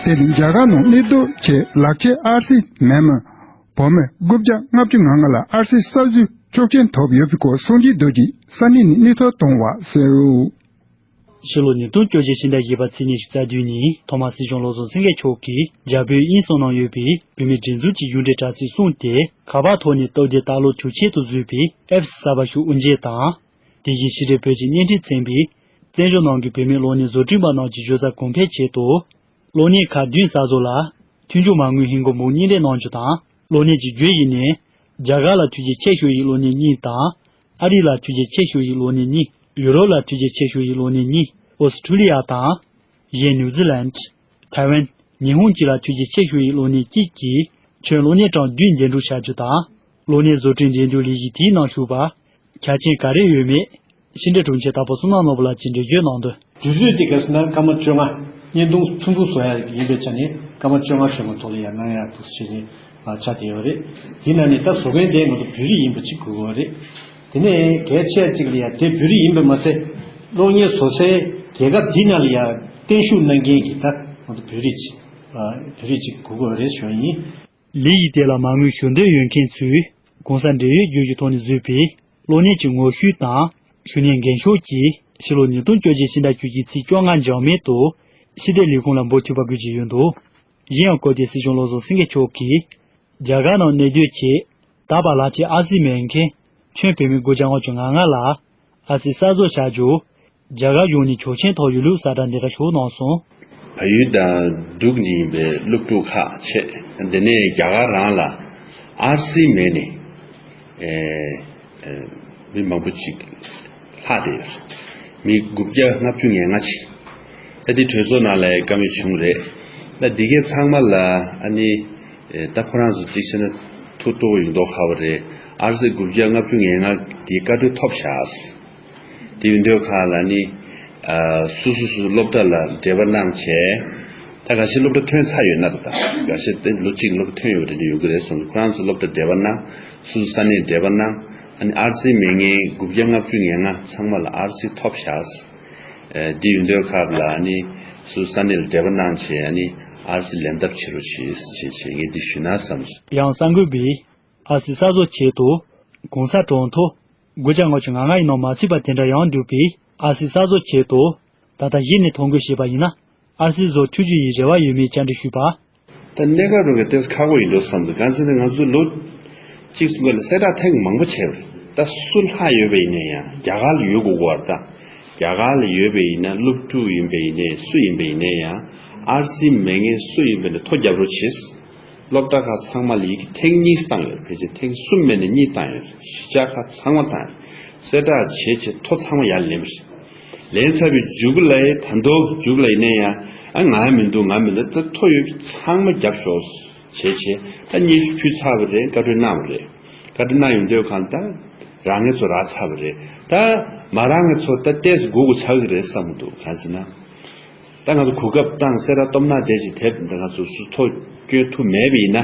དེ་རིང་རྒྱ་གར་ནང་གནས་སྡོད་ཆེད་ལག་ཁྱེར་ཨར་སི་མེད་མི་བོད་མི་དགུ་བརྒྱ་ལྔ་བཅུ་ང་ལྔ་ལ་ཨར་སི་གསར་བཟོའི་ཆོག་མཆན་ཐོབ་ཡོད་པའི་སྐོར་སངས་རྒྱས་རྡོ་རྗེས་ས་གནས་ནས་གནས་ཚུལ་བཏང་བ་གསན་རོགས། ཕྱི་ལོ་ཉིས་སྟོང་བཅོ་བརྒྱད་ཕྱི་ཟླ་བཞི་པ་ཚེས་ཉི་ཤུ་རྩ་བདུན་ཉིན་ཐོག་མར་སྲིད་སྐྱོང་བློ་བཟང་སེང་གེ་མཆོག་གིས་རྒྱ་བོད་དབྱིན་གསུམ་ནང་ཡོད་པའི་བོད་མིའི་སྒྲིག་འཛུགས་ཀྱི་གཞུང་འབྲེལ་དྲ་ཚིགས་བཟུང་སྟེ། ཁ་པར་ཐོག་ནས་སྟབས་བདེ་ལྟ་ཀློག་དུས་ཆེན་དུ་བཟོས་པའི་ཨེབ་སི་གསར་པ་ཞིག་དབུ་འབྱེད་དང་། དེ་བཞིན་ཕྱི་དྲིལ་བོད་ཀྱི་བརྙན་འཕྲིན་ཚན་པས་བཙན་བྱོལ་ནང་གི་བོད་མིའི་གློག་བརྙན་བཟོ་སྐྲུན་པ་རྣམས་ཀྱི་བརྗོད་བྱ་གོང་འཕེལ་ཆེད་དུ། གློག་བརྙན་ཁག་བདུན་གསར་བཟོ་ལ། མཐུན་འགྱུར་མ་དངུལ་ཧིན་སྒོར་འབུམ་གཉིས་སྤྲད་གནང་རྒྱུ་དང་། གློག་བརྙན་གྱི་བརྒྱུད་ཡིག་ནི། རྒྱ་གར་ལ་ཐུགས་རྗེ་ཆེ་ཞུ་ཡིག་གློག་བརྙན་གཉིས་དང་། ཨ་རི་ལ་ཐུགས་རྗེ་ཆེ་ཞུ་ཡིག་གློག་བརྙན་གཉིས། ཡུ་རོབ་ལ་ཐུགས་རྗེ་ཆེ་ཞུ་ཡིག་གློག་བརྙན་གཉིས། ཨོ་སི་ཁྲུ་ལི་ཡ་དང་། གཞན་ནིའུ་ཛི་ལན། ཐའེ་ཝན། ཉི་ཧོང་བཅས་ལ་ཐུགས་རྗེ་ཆེ་ཞུ་ཡིག་གློག་བརྙན་གཅིག་གིས། ཁྱོན་གློག་བརྙན་གྲངས་བདུན་འགྲན་བསྡུར་བྱ་རྒྱུ་དང་། གློག་བརྙན་བཟོ་སྐྲུན་འགྲན་བསྡུར་ལས་གཞི་དེའི་ནང་ཞུགས་པར། ཆ་རྐྱེན་ག་རེ་ཡོད་མེད། ཕྱི་འབྲེལ་དྲུང་ཆེ་དྭགས་པོ་བསོད་ནམས་ནོར་བུ་ལགས་ཀྱིས་འགྲེལ་བརྗོད་གནང་དོན། དུས་ཚོད་དེ་ག་ཟེར་ན་སྐར་མ་བཅོ་ལྔ། བརྙན་ཐུང་ཐུང་ཐུང་བཟོ་ཡ་ཡིན་པའི་ཆ་ནས་སྐར་མ་བཅོ་ལྔ་གཞུང་གི་ཐོག་ལ་ཡར་གནང་ཡ་འདུག་ཟེར་ནས་ཆ་དེ་ཡོད་རེད། དེ་ན་ནི་ད་བཟོ་མཁན་དེ་ང་ཚོ་བོད་རིགས་ཡིན་པ་གཅིག་དགོས་ཀྱི་ཡོད་རེད། དེ་ནས་གལ་ཆེ་གཅིག་ལ་ཡ་དེ་བོད་རིགས་ཡིན་པ་མ་ཟད། གློག་བརྙན་བཟོ་སའི་རྒྱལ་ཁབ་དེ་ནང་ལ་ཡ་བརྟན་བཞུགས་གནང་མཁན་གྱི་ད་ང་ཚོ་བོད་རིགས་གཅིག་བོད་རིགས་གཅིག་དགོས་ཀྱི་ཡོད་རེད་ཞུ་ཡ་ཡིན། ལས་གཞི་དེ་ལ་མ་དངུལ་ཞུ་འདོད་ཡོད་མཁན་ཚོས་གོང་ས་འབྲེལ་ཡོད་བརྗོད་གཞི་ཐོག་ནས་བཟོས་པའི་གློག་བརྙན་གྱི་ངོ་བཤུས་དང་ཞུ་སྣོན་འགན་ཤོག་ཅིག་ཕྱི་ལོ་ཉིས་སྟོང་བཅོ་བརྒྱད་ཕྱི་ཟླ་བཅུ་གཅིག་ཚེས་བཅོ་ལྔ་འཇགས་མེད་དུ་ཕྱི་དྲིལ་ལས་ཁུངས་ལ་འབུལ་ཐུབ་པ་དགོས་ཀྱི་ཡོད་འདུག་གཞན་ཡང་སྐོར་དེ་སྲིད་སྐྱོང་བློ་བཟང་སེང་གེ་མཆོག་གིས་རྒྱ་གར་ནང་གནས་སྡོད་ཆེད་ ད་བར་ལག་ཁྱེར་ཨར་སི་མེད་མཁན་ཁྱོན་བོད་མི་དགུ་བརྒྱ་ལྔ་བཅུ་ང་ལྔ་ལ་ཨར་སི་གསར་བཟོ་བྱ་རྒྱུ། རྒྱ་གར་ཡོངས་ནས་ཆོག་མཆན་ཐོབ་ཡོད་ལུགས་གསལ་བསྒྲགས་འདི་འདྲ་ཞུ་གནང་སོང་། བལ་ཡུལ་དང་འབྲུག་གཉིས་པའི་སློབ་ཕྲུག་ཁག་བྱས། དེ་ནས་རྒྱ་གར་རང་ལ་ཨར་སི་མེད་ནས་ཨེ་ཨེ་མི་མང་པོ་ཅིག་ལྷག་བསྡད་ཡོད། མི་དགུ་བརྒྱ་ལྔ་བཅུ་ང་ལྔ་ཅིག་ད་འདི་གྲོས་ཚོགས་ནང་ལ་བཀའ་མོལ་བྱུང་རེད། ད་འདི་གའི་ཚང་མ་ལ་ཨ་ནི་ཨེ་ད་ཁོ་རང་ཚོ་གཅིག་བྱས་ན་ཐུགས་སྤྲོ་ཡོང་མདོག་ཁ་པོ་རེད། ཨར་སི་དགུ་བརྒྱ་ལྔ་བཅུ་ང་ལྔ་འདི་བཀའ་འཁྲོལ་ཐོབ་བཞག་དེ་ཡིན་དུས་ཁ་ལ་ནི། ཨ་སོ་སོ་སོ་སློབ་གྲྭ་ལ་འབྲེལ་བ་གནང་བྱས། ད་འགའ་ཤས་སློབ་གྲྭ་ཐོན་ཚར་ཡོད་ན་ད་ལྟ། འགའ་ཤས་དེ་ལོ་གཅིག་སློབ་གྲྭ་ཐོན་ཡོད་པ་དེ་འདྲ་ཡོད་ཀྱི་རེད་བསམ། ཁོ་རང་ཚོ་སློབ་གྲྭ་འབྲེལ་བ་གནང་། སོ་སོ་ས་གནས་འབྲེལ་བ་གནང་། ཨ་ནི་ཨར་སི་མེད་མཁན་དགུ་བརྒྱ་ལྔ་བཅུ་ང་ལྔ་ཚང་མ་ལ་ཨར་སི་ཐོབ་བཞག་ཨ་དེ་ཡིན་དུས་ཁ་ལ་ནི་སོ་སོ་ས་གནས་ལ་འབྲེལ་བ་གནང་བྱས། ཨ་ནི་ཨར་སི་ལེན་ཐབས་བྱེད་རོགས་བྱེད་བྱས་བྱས་ངས་འདི་ཞུས་ན་བསམ། ཡང་གསར་འགོད་པས་ཨར་སི་གསར་བཟོ་ཆེད་དུ་གོང་ས་གྲངས་ཐོ་དགུ་བརྒྱ་ལྔ་བཅུ་ང་ལྔ་ཡི་ནང་མ་ཚུད་པ་དེ་འདྲ་ཡང་འདུག་པས། ཨར་སི་གསར་བཟོ་ཆེད་དུ་ད་ལྟ་གཞི་ནས་ཐོ་འགོད་བྱས་པ་ཡིན་ན་ཨར་སི་བཟོ་ཐུབ་རྒྱུ་ཡི་རེ་བ་ཡོད་མེད་བཅར་འདྲི་ཞུས་པ། ད་གནས་སྐབས་རིང་གི་ཏོག་ཙམ་ཁག་པོ་ཡིན་འགྲོ་བསམ་འདུག་གང་ཟེར་ན་ང་ཚོ་ལོ་གཅིག་གསུམ་ཀ་ལ་གསལ་བསྒྲགས་ཐེངས་མང་པོ་བྱས་པ་རེད། ད་སུ་ལྷག་ཡོད་པ་ཡིན་ན་ཡང་རྒྱ་གར་ལ་ཡོད་དགོས་པ་རེད། ད་རྒྱ་གར་ལ་ཡོད་པ་ཡིན་ན་སློབ་ཕྲུག་ཡིན་པ་ཡིན་ནའི་སུ་ཡིན་པ་ཡིན་ནའི་ཡང་ཨར་སི་མེད་མཁན་སུ་ཡིན་པ་ཡིན་ནའི་ཐོ་རྒྱབ་རོགས་བྱེད། སློབ་གྲྭ་ཁག་ཚང་མ་ལ་ཡི་གེ་ཐེངས་གཉིས་བཏང་ཡོད། ཕལ་ཆེར་ཐེངས་གསུམ་མིན་ན་གཉིས་བཏང་ཡོད། གཞིས་ཆགས་ཁག་ཚང་མ་བཏང་ཡོད། གསལ་བསྒྲགས་བྱས་བྱས་ཐོ་ཚང་མ་ཡར་ལེན་པ་རེད། ལེན་ཚར་བའི་མཇུག་ལ་ད་དུང་མཇུག་ལ་ཡིན་ན་ཡང་ཨ་ང་མི་འདུག་ང་མི་འདུག་ད་ཐོ་ཡོད་ཚང་མ་རྒྱབ་ཤོག་བྱས་བྱས་ད་སྙན་ཞུ་ཕུལ་ཚར་བ་རེད། བཀའ་འཁྲོལ་གནང་བ་རེད། བཀའ་འཁྲོལ་གནང་ཡོང་དུས་གང་ད་རག་མཁན་ཚོ་རག་ཚར་བ་རེད། ད་མ་རག་མཁན་ཚོ་ད་ཏོག་ཙམ་སྒུག་དགོས་ཚར་གི་རེད་བསམ་གི་འདུག་གང་ཟེར་ན། ད་ང་ཚོ་གོ་སྐབས་བཏང་གསལ་བསྒྲགས་སྟོབས་ན་བསྡད་ཅིག་དེབ་འདི་ང་ཚོ་སུ་ཐོ་སྐྱོན་ཐུབ་མེད་པ་ཡིན་ན།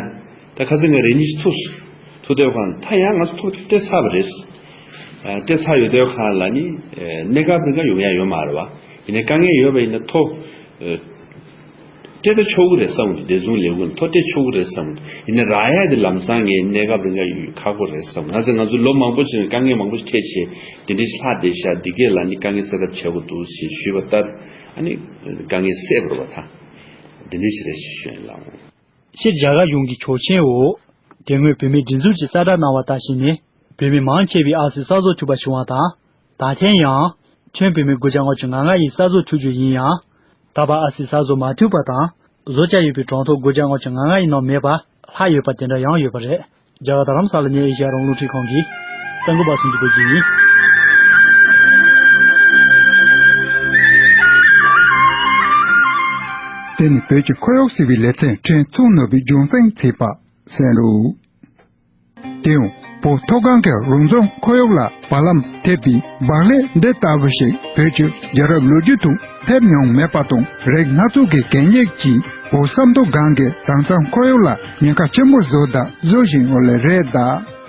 ད་ཁ་སང་ང་རེ་གཉིས་ཤིག་ཐུག་སོང་། ཐུག་དུས་གང་ད་ཡང་ང་ཚོ་ཐོ་སྤྲད་ཚར་བ་རེད། ཨ་སྤྲད་ཚར་ཡོད་དུས་གང་ལ་ནི་ཨ་གནས་སྐབས་རིང་ག་ཡོང་ཡ་ཡོད་མ་རེད་བ། ཡིན་ནའི་དཀའ་ངལ་ཡོད་པ་ཡིན་ན་ཐོ་ཨ་སྤྲད་ད་ཆོག་གི་རེད་བསམ་གི་འདུག་བདེ་སྲུང་ལས་ཁུངས་ཐོ་སྤྲད་ཆོག་གི་རེད་བསམ་གི་འདུག་ཡིན་ནའི་རག་ཡ་དེ་ལམ་སང་ངས་གནས་སྐབས་རིང་ག་ཡོད་ཁག་པོ་རེད་བསམ། ང་ཚོ་ང་ཚོ་ལོ་མང་པོ་ཕྱིན་ནས་དཀའ་ངལ་མང་པོ་ཞིག་འཕྲད་བྱས་འདི་འདྲའི་ལྷག་བསྡད་ཤག་འདི་གས་ལ་ནི་དཀའ་ངལ་སེལ་ཐབས་བྱེད་དགོས་འདུག་ཞེས་ཞུས་པ་ལྟར། ཨ་ནི་དཀའ་ངལ་སེལ་བ་རེད་བ་ད། འདི་འདྲའི་ཞིག་རེད་ཞེས་ཞུ་ཡིན་ལགས། སྤྱིར་རྒྱ་གར་གཞུང་གི་ཆོག་མཆན་འོག་དེ་སྔོན་བོད་མིའི་སྒྲིག་འཛུགས་ཀྱིས་གསལ་བསྒྲགས་གནང་བ་ལྟར་བྱས་ནས་བོད་མི་མང་ཆེ་བས་ཨར་སི་གསར་བཟོ་ཐུབ་པ་བྱུང་བ་དང་། ད་ཐེངས་ཡང་ཁྱོན་བོད་མི་དགུ་བརྒྱ་ལྔ་བཅུ་ང་ལྔ་ཡིས་གསར་བཟོ་ཐུབ་རྒྱུ་ཡིན་ཡང་། ད་བར་ཨར་སི་གསར་བཟོ་མ་ཐུབ་པ་དང་བཟོ་བྱ་ཡོད་པའི་གྲངས་ཐོ་དགུ་བརྒྱ་ལྔ་བཅུ་ང་ལྔ་ཡི་ནང་མེད་པ་ལྷག་ཡོད་པ་དེ་འདྲ་ཡང་ཡོད་པ་རེད། རྒྱ་གར་རྡ་རམ་ས་ལ་ནས་ཨེ་ཤ་ཡ་རང་དབང་རླུང་འཕྲིན་ཁང་གི་གསར་འགོད་པ་སུན་ཅི་བོད་རྒྱལ་ཡིན། དེ་ནི་བོད་ཀྱི་ཁོར་ཡུག་ཟེར་བའི་ལེ་ཚན་ཕྲན་ཚེ་རིང་ནོར་བུས་རྒྱུན་སྲིང་བྱས་པ་གསན་རོགས། དེ་ཡང་བོད་མཐོ་སྒང་གི་རང་བྱུང་ཁོར་ཡུག་ལ་བར་ལམ་ཐེབས་པའི་བག་ལེབ་འདི་ལྟ་བུ་ཞིག་བོད་ཀྱི་རྒྱལ་རབས་ལོ་རྒྱུས་དུ་ཐེབས་མྱོང་མེད་པ་དང་། རིགས་སྣ་ཚོགས་ཀྱི་གད་སྙིགས་ཀྱིས་བོད་ས་མཐོ་སྒང་གི་དྭངས་གཙང་ཁོར་ཡུག་ལ་ཉེན་ཁ་ཆེན་པོ་བཟོས་དང་བཟོ་བཞིན་ཡོད་ལེ་རེད་གདའ།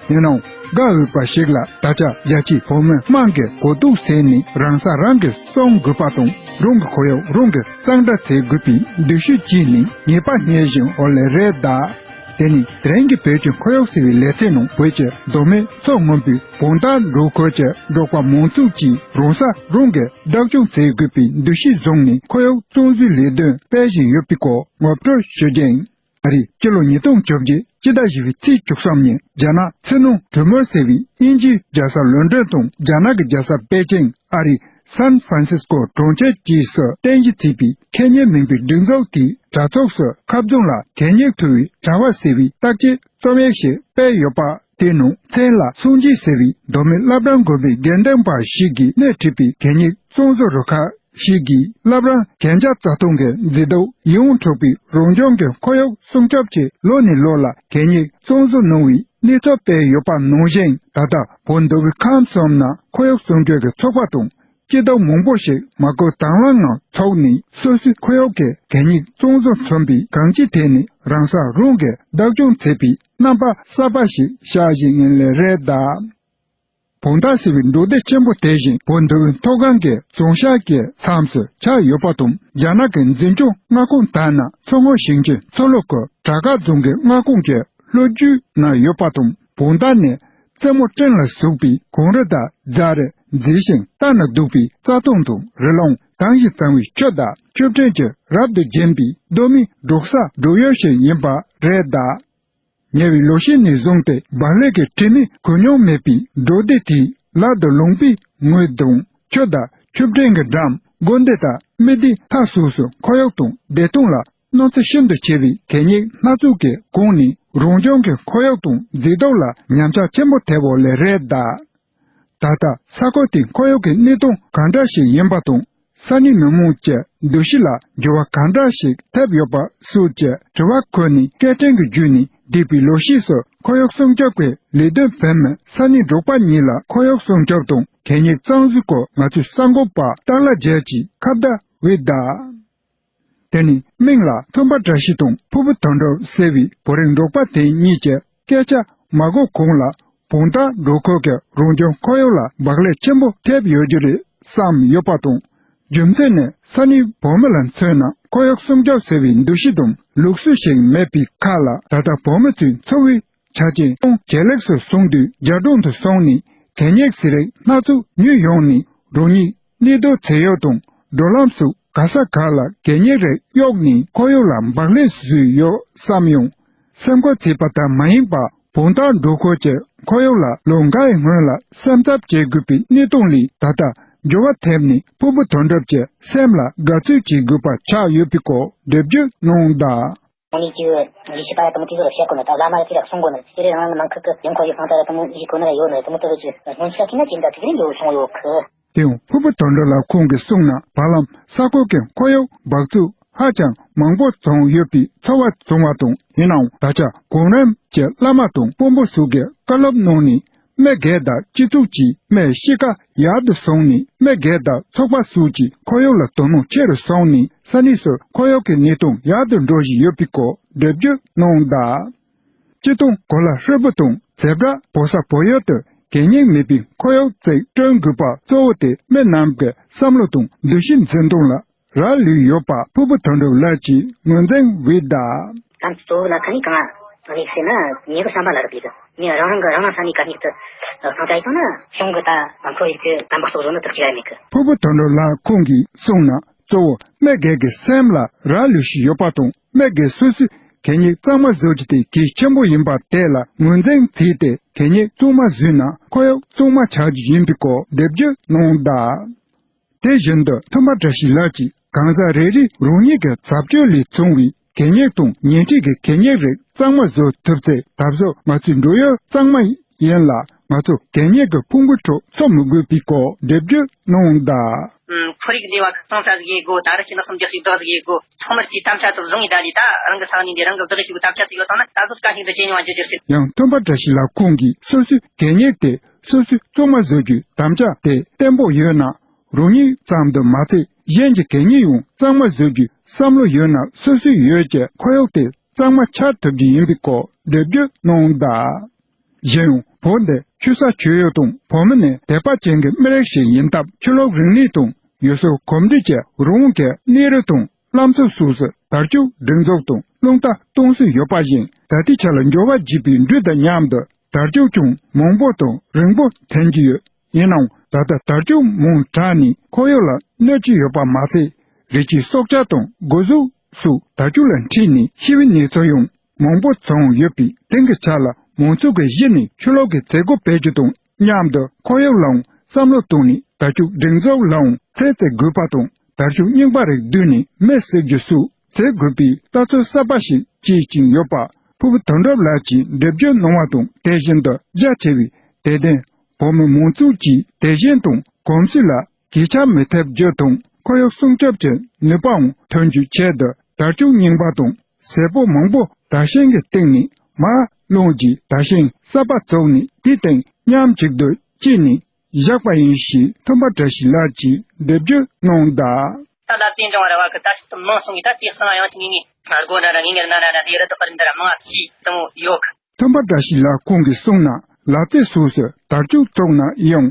ཡིན་ནའང་དགའ་འོས་པ་ཞིག་ལ་ད་ཆ་རྒྱལ་སྤྱིའི་བོད་མི་དམངས་ཀྱིས་གོ་རྟོགས་བྱས་ནས་རང་ས་རང་གིས་སྲུང་དགོས་པ་དང་། རང་གི་ཁོར་ཡུག་རང་གིས་གཙང་སྦྲ་བྱེད་དགོས་པའི་འདུ་ཤེས་བསྐྱེད་ནས་ངེས་པ་རྙེད་བཞིན་ཡོད་ལེ་རེད་གདའ། དེ་ནི་དེ་རིང་གི་བོད་ཀྱི་ཁོར་ཡུག་ཟེར་བའི་ལེ་ཚན་ནང་བོད་ཀྱི་མདོ་སྨད་མཚོ་སྔོན་པོའི་བོད་མདའ་འབྲོག་ཁུལ་གྱི་འབྲོག་པ་མང་ཚོགས་ཀྱིས་རང་ས་རང་གིས་བདག་སྐྱོང་བྱེད་དགོས་པའི་འདུ་ཤེས་བཟུང་ནས་ཁོར་ཡུག་སྲུང་བཟོའི་ལས་དོན་སྤེལ་བཞིན་ཡོད་པའི་སྐོར་ངོ་སྤྲོད་ཞུ་རྒྱུ་ཡིན། ཨ་རིས་སྤྱི་ལོ་ཉིས་སྟོང་བཅོ་བརྒྱད་སྤྱི་ཟླ་བཞི་པའི་ཚེས་བཅུ་གསུམ་ཉིན་རྒྱ་ནག་ཕྱི་ནང་གྲོས་མོལ་ཟེར་བའི་དབྱིན་ཇིའི་རྒྱལ་ས་ལོན་ཌོན་དང་རྒྱ་ནག་གི་རྒྱལ་ས་པེ་ཅིང་ཨ་རིའི་སན་ཧྥ་རན་སིས་ཀོ་གྲོང་ཁྱེར་བཅས་སུ་རྟེན་གཞི་བྱས་པའི་ཁེ་ཉེན་མིན་པའི་སྒྲིག་འཛུགས་དེའི་དྲ་ཚིགས་སུ་ཁ་རྫོང་ལ་གད་སྙིགས་འཐུ་བའི་དྲ་བ་ཟེར་བའི་བརྟག་དཔྱད་རྩོམ་ཡིག་ཞིག་སྤེལ་ཡོད་པ། དེའི་ནང་མཚན་ལ་སུང་ཇི་ཟེར་བའི་མདོ་སྨད་བླ་བྲང་དགོན་པའི་དགེ་འདུན་པ་ཞིག་གིས་སྣེ་ཁྲིད་པའི་གད་སྙིགས་བཙོང་བཟོ་རུ་ཁག་ཞིག་གིས་བླ་བྲང་གན་རྒྱ་རྩ་ལྟུང་གི་མཛེས་སྡུག་ཡིད་འོང་འཕྲོག་པའི་རང་བྱུང་གི་ཁོར་ཡུག་སྲུང་སྐྱོབ་ཆེད་ལོ་ནས་ལོ་ལ་གད་སྙིགས་བཙོང་བཟོ་གནང་བའི་གནས་ཚུལ་སྤེལ་ཡོད་པ་ནང་བཞིན། ད་ལྟ་བོད་མདོ་དབུས་ཁམས་གསུམ་ན་ཁོར་ཡུག་སྲུང་སྐྱོབ་ཀྱི་ཚོགས་པ་དང་སྐྱིད་སྡུག་མང་པོ་ཞིག་མ་བསྐུལ་དང་བླངས་ངང་ཚོགས་ནས་སོ་སོའི་ཁོར་ཡུག་གི་གད་སྙིགས་བཙོང་བཟོ་མཚོན་པའི་གང་ཅིའི་ཐད་ནས་རང་ས་རང་གིས་བདག་སྐྱོང་བྱེད་པའི་རྣམ་པ་གསར་པ་ཞིག་ཤར་བཞིན་ཡིན་ལེ་རེད་གདའ། བོད་མདའ་ཟེར་བའི་འབྲོག་སྡེ་ཆེན་པོ་དེ་བཞིན་བོད་མདོ་དབུས་མཐོ་སྒང་གི་རྫོང་ཤར་གྱི་མཚམས་སུ་ཆགས་ཡོད་པ་དང་། རྒྱ་ནག་གི་འཛིན་སྐྱོང་མངའ་ཁོངས་ལྟར་ན་མཚོ་སྔོན་ཞིང་ཆེན་མཚོ་ལྷོ་ཁུལ་བྲག་དཀར་རྫོང་གི་མངའ་ཁོངས་ཀྱི་ལྷོ་རྒྱུད་ན་ཡོད་པ་དང་། བོད་མདའ་ནི་རྩེ་མོ་སྤྲིན་ལ་ཟུག་པའི་གངས་རི་དང་རྫ་རི་མཛེས་ཤིང་ལྟ་ན་སྡུག་པའི་རྩྭ་ཐང་དང་རི་ལུང་དྭངས་ཤིང་གཙང་བའི་ཆུ་དང་ཆུ་ཕྲན་གྱིས་རབ་ཏུ་བརྒྱན་པའི་གདོད་མའི་འབྲོག་ས་འབྲོག་ཡུལ་ཞིག་ཡིན་པ་རེད་གདའ། ཉེ་བའི་ལོ་ཤས་ནས་བཟུང་སྟེ་འབག་ལས་ཀྱི་དྲི་མས་གོས་མྱོང་མེད་པའི་འབྲོག་སྡེ་དེའི་ལ་དང་ལུང་པའི་ངོས་དང་ཆུ་དང་ཆུ་ཕྲན་གྱི་འགྲམ། དགོན་སྡེ་དང་སྨི་སྡེའི་མཐའ་སོགས་སུ་ཁོར་ཡུག་དང་བདེ་ཐང་ལ་གནོད་འཚེ་ཤིན་ཏུ་ཆེ་བའི་གད་སྙིགས་སྣ་ཚོགས་ཀྱིས་གང་ནས་རང་བྱུང་གི་ཁོར་ཡུག་དང་མཛེས་སྡུག་ལ་ཉམས་ཆག་ཆེན་པོ་ཐེབས་པ་ལས་རེད་གདའ། ད་ལྟ་ས་ཁུལ་དེའི་ཁོར་ཡུག་གི་གནས་སྟངས་གང་འདྲ་ཞིག་ཡིན་པ་དང་། ས་གནས་མི་མང་གི་འདུ་ཤེས་ལ་འགྱུར་བ་གང་འདྲ་ཞིག་ཐེབས་ཡོད་པ་སོགས་ཀྱི་དྲི་བ་ཁུར་ནས་སྐད་འཕྲིན་གྱི་བརྒྱུད་ནས་འདས་པའི་ལོ་ཤས་སུ་ཁོར་ཡུག་སྲུང་སྐྱོབ་ཀྱི་ལས་དོན་བྱེད་མི་ས་གནས་འབྲོག་པ་གཉིས་ལ་ཁོར་ཡུག་སྲུང་སྐྱོབ་དང་གད་སྙིགས་གཙང་བཟོའི་སྐོར་ང་ཚོའི་གསར་འགོད་པ་སྟག་ལྷ་རྒྱལ་གྱིས་ཁ་བརྡ་འོས་གདའ། དེ་ནི་མིང་ལ་ཐུམ་པ་བཀྲ་ཤིས་དང་ཕུར་བུ་དོན་གྲུབ་ཟེར་བའི་བོད་རིགས་འབྲོག་པ་དེ་གཉིས་ཀྱི་སྐད་ཆ་མ་གོ་གོང་ལ་བོང་སྟག་འབྲོག་ཁུལ་གྱི་རང་བྱུང་ཁོར་ཡུག་ལ་བག་ལེབ་ཆེན་པོ་ཐེབས་ཡོད་རྒྱུ་རེད་བསམ་ཡོད་པ་དང་། རྒྱུ་མཚན་ནི་ས་གནས་བོད་མི་ལ་མཚོན་ན་ཁོར་ཡུག་སྲུང་སྐྱོབ་ཟེར་བའི་འདུ་ཤེས་དང་ལུགས་སྲོལ་ཞིག་མེད་པའི་ཁར་ལ། ད་ལྟ་བོད་མི་ཚོའི་འཚོ་བའི་ཆ་རྐྱེན་ཡང་ཇེ་ལེགས་སུ་སོང་དུས་རྒྱ་གྲམ་དུ་སོང་ནས་གད་སྙིགས་ཟེར་རིགས་སྣ་ཚོགས་ཉོས་ཡོང་ནས་རང་ཉིད་གནས་སྡོད་བྱེད་ཡུལ་དང་འགྲོ་ལམ་སོགས་ག་ས་ག་ལ་གད་སྙིགས་རིགས་གཡུགས་ནས་ཁོར་ཡུག་ལ་བག་ལེབ་བཟོས་ཡོད་བསམ་ཡང་། སེམས་ཁུར་བྱས་པ་ལྟར་མ་ཡིན་པར་བོང་སྟག་འབྲོག་ཁུལ་གྱི་ཁོར་ཡུག་ལ་ལོ་འགའ་ཡི་སྔོན་ལ་སེམས་འཚབ་བྱེད་དགོས་པའི་གནས་སྟངས་ལས་ད་ལྟ་འགྱུར་བ་ཐེབས་ནས་ཕུར་བུ་དོན་གྲུབ་ཀྱི་སེམས་ལ་དགའ་བསུ་བྱེད་དགོས་པ་ཆགས་ཡོད་པའི་སྐོར་འགྲེལ་བརྗོད་གནང་གདའ། ཁོང་གཉིས་ཀྱིས་ལས་བྱེད་པ་དང་དེ་ཚོར་བཤད་དགོས་ནི་དང་བླ་མ་ལ་དེ་ལ་གསུང་དགོས་ནི་དེ་རེད། རང་ནང་ཁུལ་གྱི་ཡང་ཁོར་ཡུག་སྲུང་སྐྱོབ་དང་ལས་ཁུངས་ནི་ཡོད་ནི་དེ་མོ་དེ་ཚོ་ཅིག་སྔོན་ཆད་ཁྱེད་ན་ཅིག་འདྲ་ཐུགས་རིང་ཡོད་སོང་ཡོད་གི། དེ་ཡང་ཕུར་བུ་དོན་གྲུབ་ལགས་ཁོང་གིས་གསུངས་ན། བར་ལམ་ས་ཁུལ་གྱི་ཁོར་ཡུག་འབག་བཙོག་ཧ་ཅང་མང་པོ་བྱུང་ཡོད་པའི་ཚོར་བ་བྱུང་བ་དང་། ཡིན་ནའང་ད་ཆ་གོང་རིམ་གྱི་བླ་མ་དང་དཔོན་པོ་སོགས་ཀྱིས་བཀའ་སློབ་གནང་ནས་མི་སྒེར་དང་སྤྱི་ཚོགས་ཀྱིས་མི་གཤིས་ཀ་ཡག་ཏུ་བཟུང་ནས་མི་སྒེར་དང་ཚོགས་པ་སོགས་ཀྱིས་ཁོར་ཡུག་ལ་དོ་སྣང་ཆེ་རུ་སོང་ནས་ས་གནས་སུ་ཁོར་ཡུག་གི་གནས་སྟངས་ཡག་ཏུ་འགྲོ་བཞིན་ཡོད་པའི་སྐོར་འགྲེལ་བརྗོད་གནང་གདའ། སྤྱིར་བཏང་གོ་ལ་ཧྲིལ་པོ་དང་བྱེ་བྲག་བོད་ས་བོད་ཡུལ་དུ་གད་སྙིགས་མེད་པའི་ཁོར་ཡུག་ཅིག་བསྐྲུན་དགོས་པ་གཙོ་བོ་དེ་མི་རྣམས་ཀྱི་བསམ་བློ་དང་འདུ་ཤེས་འཛིན་སྟངས་ལ་རག་ལུས་ཡོད་པ་ཕུར་བུ་དོན་གྲུབ་ལགས་ཀྱིས་ངོས་འཛིན་འོས་གདའ། ད་གཙོ་བོ་ལ་ཁ་ནས་གང་དམིགས་ཟེར་ན་ཉེ་གི་བསམ་པ་ལ་རག་ལས་གི། ངས་རང་རང་གི་རང་རང་ས་ནས་གད་སྙིགས་དེ་སང་ད་ཡིན་ན་གཞུང་གི་ད་ང་ཁོར་ཡུག་གི་དམ་པ་སོགས་བཟོ་ནི་དག་ཅིག་ར་མེད་གི། ཕུར་བུ་དོན་གྲུབ་ལགས་ཁོང་གིས་གསུངས་ན། གཙོ་བོ་མི་སྒེར་གྱི་སེམས་ལ་རག་ལུས་ཤིག་ཡོད་པ་དང་། མི་སྒེར་སོ་སོས་གད་སྙིགས་གཙང་མ་བཟོ་རྒྱུ་དེ་གལ་ཆེན་པོ་ཡིན་པ་དེ་ལ་ངོས་འཛིན་བྱས་ཏེ་གད་སྙིགས་གཙང་མ་བཟོས་ན་ཁོར་ཡུག་གཙང་མ་ཆགས་རྒྱུ་ཡིན་པའི་སྐོར་འགྲེལ་བརྗོད་གནང་གདའ། དེ་བཞིན་དུ་ཐུམ་པ་བཀྲ་ཤིས་ལགས་ཀྱིས་གང་ཟག་རེ་རེས་རང་ཉིད་ཀྱི་བྱ་སྤྱོད་ལས་བྱུང་བའི་གད་སྙིགས་དང་ཉེ་འཁྲིས་ཀྱི་གད་སྙིགས་རིགས་གཙང་མ་བཟོ་ཐུབ་ཚེ། ད་གཟོད་ང་ཚོའི་འགྲོ་ཡུལ་གཙང་མ་ཡིན་ལ། ང་ཚོ་གད་སྙིགས་ཀྱི་ཕུང་པོའི་ཁྲོད་འཚོ་མི་དགོས་པའི་སྐོར་འགྲེལ་བརྗོད་གནང་གདའ། ཁོར་ཡུག་བདེ་བ་གཙང་ས་ཟིག་ཡེ་དགོས། ད་རེས་ཀྱི་ནགས་གསུམ་རྒྱུ་ཞིག་བདག་ཟིག་ཡེ་དགོས། ཐོག་མར་དེའི་དམ་བཅའ་དེ་བཟུང་ངེས་ད་ལི་ད་རང་གི་ས་གནས་འདི་རང་གི་བདག་ཞིག་དམ་བཅའ་དེ་ཡོད་དང་ན་ད་གཟོད་དཀའ་སྙིང་དེ་ཇེ་ཉུང་བ་འགྱུར་སྲིད། ཡང་ཐུམ་པ་བཀྲ་ཤིས་ལགས་ཁོང་གིས་སོ་སོའི་གད་སྙིགས་དེ་སོ་སོས་གཙང་མ་བཟོ་རྒྱུའི་དམ་བཅའ་དེ་བརྟན་པོ་ཡོད་ན། རང་ཉིད་ཙམ་དུ་མ་ཚད་གཞན་གྱི་གད་སྙིགས་ཡང་གཙང་མ་བཟོ་རྒྱུའི་བསམ་བློ་ཡོད་ན་སོ་སོའི་ཡུལ་གྱི་ཁོར་ཡུག་དེ་གཙང་མ་ཆགས་ཐུབ་རྒྱུ་ཡིན་པའི་སྐོར་འགྲེལ་བརྗོད་གནང་གདའ། གཞན་ཡང་བོད་འདི་ཆོས་ས་ཆོས་ཡུལ་དང་བོད་མི་ནི་དད་པ་ཅན་གྱི་མི་རིགས་ཤིག་ཡིན་སྟབས། ཆོས་ལུགས་རིག་གནས་དང་ཡུལ་སྲོལ་གོམས་འདྲིས་ཀྱི་རང་དབང་གི་གནས་རི་དང་ལམ་སྲོལ་སོགས་སུ་དར་ལྕོག་སྒྲིག་འཛུགས་དང་རླུང་རྟ་གཏོང་སྲོལ་ཡོད་པ་བཞིན། ད་ལྟའི་ཆ་ལ་འགྱུར་བ་བརྒྱུད་པའི་འགྲོས་དང་མཉམ་དུ་དར་ལྕོག་ཀྱང་མང་པོ་དང་རིང་པོ་ཐོན་གྱི་ཡོད། ཡིན་ནའང་ད་ལྟ་དར་ལྕོག་མང་དྲགས་ནས་ཁོར་ཡུག་ལ་གནོད་ཀྱི་ཡོད་པ་མ་ཟད། རི་སྐྱེས་སྲོག་ཆགས་དང་སྒོ་ཟོག་སོགས་དར་ལྕོག་ལ་འཁྲིད་ནས་ཤི་བའི་གནས་ཚུལ་ཡང་མང་པོ་བྱུང་ཡོད་པས། དེང་གི་ཆ་ལ་མང་ཚོགས་ཀྱི་གཞི་ནས་ཆོས་ལུགས་ཀྱི་བྱེད་སྒོ་སྤེལ་རྒྱུ་དང་མཉམ་དུ་ཁོར་ཡུག་ལའང་བསམ་བློ་བཏང་ནས་དར་ལྕོག་སྒྲིག་འཛུགས་ལའང་ཚད་བརྩི་དགོས་པ་དང་། དར་ལྕོག་རྙིང་པ་རིགས་བསྡུས་ནས་མེ་བསྲེག་རྒྱུ་སོགས་བྱེད་དགོས་པའི་ལྟ་ཚུལ་གསར་པ་ཞིག་བསྐྱེད་ཀྱིན་ཡོད་པ་ཕུར་བུ་དོན་གྲུབ་ལགས་ཀྱིས་འགྲེལ་བརྗོད་གནང་བ་དང་། དེ་བཞིན་དུ་རྒྱ་ཆེ་བའི་དད་ལྡན་བོད་མི་མང་ཚོགས་ཀྱིས་དད་ཞེན་དང་གོམས་སྲོལ་ལ་གུས་ཞབས་མི་ཐེབས་རྒྱུ་དང་། ཁོར་ཡུག་སྲུང་སྐྱོབ་ཀྱི་ནུས་པའང་ཐོན་རྒྱུའི་ཆེད་དུ་དར་ལྕོག་རྙིང་པ་དང་ཟད་པོ་མང་པོ་དར་ཤིང་གི་སྟེང་ནས་མར་བླངས་རྗེས་དར་ཤིང་གསར་པ་བཙུགས་ནས་དེའི་སྟེང་མཉམ་གཅིག་ཏུ་བཅིངས་ནས་བཞག་པ་ཡིན་ཞེས་ཐུམ་པ་བཀྲ་ཤིས་ལགས་ཀྱིས་འགྲེལ་བརྗོད་གནང་གདའ། ད་ལ་རྩེ་འབྲིང་བ་ར་བ་གི་ད་ཞིག་ཏུ་མང་སོང་གི་ད་དེ་གསང་ཡང་གཅིག་ངེས་ནས་སྒོ་འདྲ་འདྲ་ངེས་ངེར་ན་འདྲ་འདྲ་དེ་རི་དྭགས་རི་འདྲ་མང་ཨ་ཅི་དང་ཡོད་གི། ཐུམ་པ་བཀྲ་ཤིས་ལགས་ཁོང་གིས་གསུངས་ན། ལ་རྩེ་སོགས་སུ་དར་ལྕོག་བཙུགས་ན་ཡང་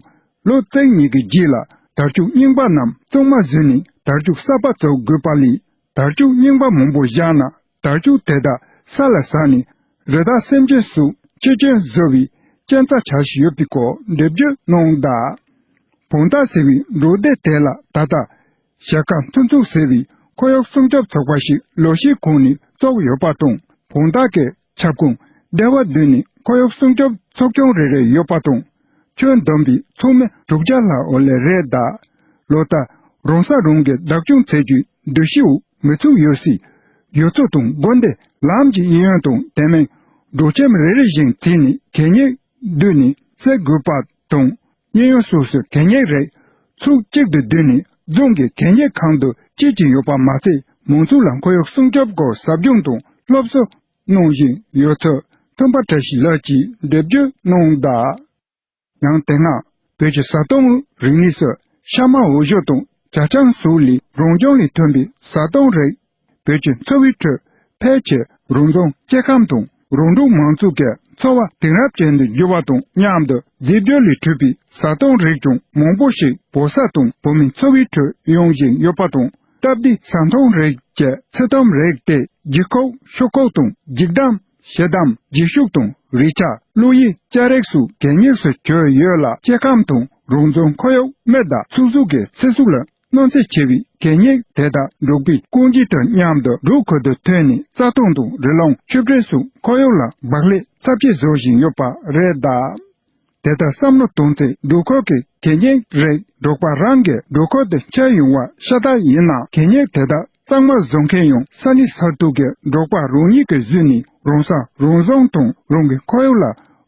ལོ་གཅིག་གཉིས་ཀྱི་རྗེས་ལ་དར་ལྕོག་རྙིང་པ་རྣམས་གཙང་མ་བཟོས་ནས་དར་ལྕོག་གསར་པ་བཙུགས་དགོས་པ་ལས། དར་ལྕོག་རྙིང་པ་མང་པོ་བཞག་ན་དར་ལྕོག་དེ་དག་ས་ལ་ཟགས་ནས་རི་དྭགས་སེམས་ཅན་སོགས་འཆི་སྐྱོན་བཟོ་བའི་རྐྱེན་རྩ་ཆགས་བཞིན་ཡོད་པའི་སྐོར་འགྲེལ་བརྗོད་གནང་གདའ། བོང་སྟག་ཟེར་བའི་འབྲོག་སྡེ་དེ་ལ་ད་ལྟ་ཞྭ་དཀར་མཐུན་ཚོགས་ཟེར་བའི་ཁོར་ཡུག་སྲུང་སྐྱོབ་ཚོགས་པ་ཞིག་ལོ་ཤས་གོང་ནས་བཙུགས་ཡོད་པ་དང་། བོང་སྟག་གི་ཁྱབ་ཁོངས་ སྡེ་བ་བདུན་ནི་ཁོར་ཡུག་སྲུང་སྐྱོབ་ཚོགས་ཆུང་རེ་རེ་ཡོད་པ་དང་། ཁྱོན་བསྡོམས་པའི་ཚོགས་མི་དྲུག་བརྒྱ་ལྷག་འོ་ལས་རེད་གདའ། ལོ་ལྟར་རང་ས་རང་གི་བདག་སྐྱོང་ཚད་ཀྱི་འདུ་ཤེས་འོག་མི་ཚོགས་ཡོད་སའི་ཡུལ་ཚོ་དང་དགོན་སྡེ། ལམ་གྱི་གཡས་གཡོན་དང་དེ་མིན་སྒྲོག་ཁྱིམ་རེ་རེ་བཞིན་བརྩིས་ནས་གད་སྙིགས་བསྡུས་ནས་བསལ་དགོས་པ་དང་། གཡས་གཡོན་སོགས་སུ་གད་སྙིགས་རིགས་ཚོགས་གཅིག་ཏུ་བསྡུས་ནས་རྫོང་གི་གད་སྙིགས་ཁང་དུ་སྐྱེལ་གྱི་ཡོད་པ་མ་ཟད། མང་ཚོགས་ལ་ཁོར་ཡུག་སྲུང་སྐྱོབ་སྐོར་ཟབ་སྦྱོང་དང་སློབ་གསོ་གནང་བཞིན་ཡོད་ཚུལ་ཐོན་པ་བཀྲ་ཤིས་ལགས་ཀྱིས་འགྲེལ་བརྗོད་གནང་གདའ། ཡང་དེ་སྔ་བོད་ཀྱི་བཟའ་བཏུང་རིག་གནས་སུ་ཤ་མར་འོ་ཞོ་དང་ཇ་ཆང་སོགས་ལས་རང་བྱུང་ལས་ཐོན་པའི་བཟའ་བཏུང་རིགས་བོད་ཀྱི་འཚོ་བའི་ཁྲོད་ཕལ་ཆེར་རང་བྱུང་སྐྱེ་ཁམས་དང་རོང་འབྲོག་མང་ཚོགས་ཀྱི་འཚོ་བ་དེང་རབས་ཅན་དུ་འགྱུར་བ་དང་མཉམ་དུ་རྫས་སྦྱོར་ལས་གྲུབ་པའི་བཟའ་བཏུང་རིགས་ཀྱང་མང་པོ་ཞིག་བོད་ས་དང་བོད་མིའི་འཚོ་བའི་ཁྲོད་ཡོང་བཞིན་ཡོད་པ་དང་། སྟབས་བདེའི་ཟ་འཐུང་རིགས་ཀྱི་ཚིལ་ཐུམ་རིགས་ཏེ་ལྗིད་ཁོག་ཤོག་ཁོག་དང་ལྗིག་འདམ། ཤེལ་དམ། ལྗིད་ཤུགས་དང་རས་ཆ། གློག་གཡས་སྐྱ་རིགས་སུ་གད་སྙིགས་སུ་གྱུར་ཡོད་ལ། སྐྱེ་ཁམས་དང་རང་བྱུང་ཁོར་ཡུག་མི་དང་ཕྱུགས་ཟོག་གི་ཚེ་སྲོག་ལ་གནོད་འཚེ་ཆེ་བའི་གད་སྙིགས་དེ་དག་འབྲོག་པའི་ཀུང་ཇི་དང་མཉམ་དུ་འབྲོག་ཁུལ་དུ་ཐོན་ནས་རྩྭ་ཐང་དང་རི་ལུང་ཆུ་ཁྲོད་སོགས་ཁོར་ཡུག་ལ་བག་ལེབ་ཚབས་ཆེ་བཟོ་བཞིན་ཡོད་པ་རེད་གདའ། དེ་ལྟར་བསམ་བློ་གཏོང་ཚེ་འབྲོག་ཁུལ་གྱི་གད་སྙིགས་རིགས་འབྲོག་པ་རང་གི་འབྲོག་ཁུལ་དུ་འཁྱེར་ཡོང་བ་ཤ་སྟག་ཡིན་ན། གད་སྙིགས་དེ་དག་གཙང་མ་བཟོ་མཁན་ཡང་ས་གནས་ས་ཐོག་གི་འབྲོག་པ་རང་ཉིད་ཀྱིས་བཟོས་ནས་རང་ས་རང་བཟུང་དང་རང་གི་ཁོར་ཡུག་ལ་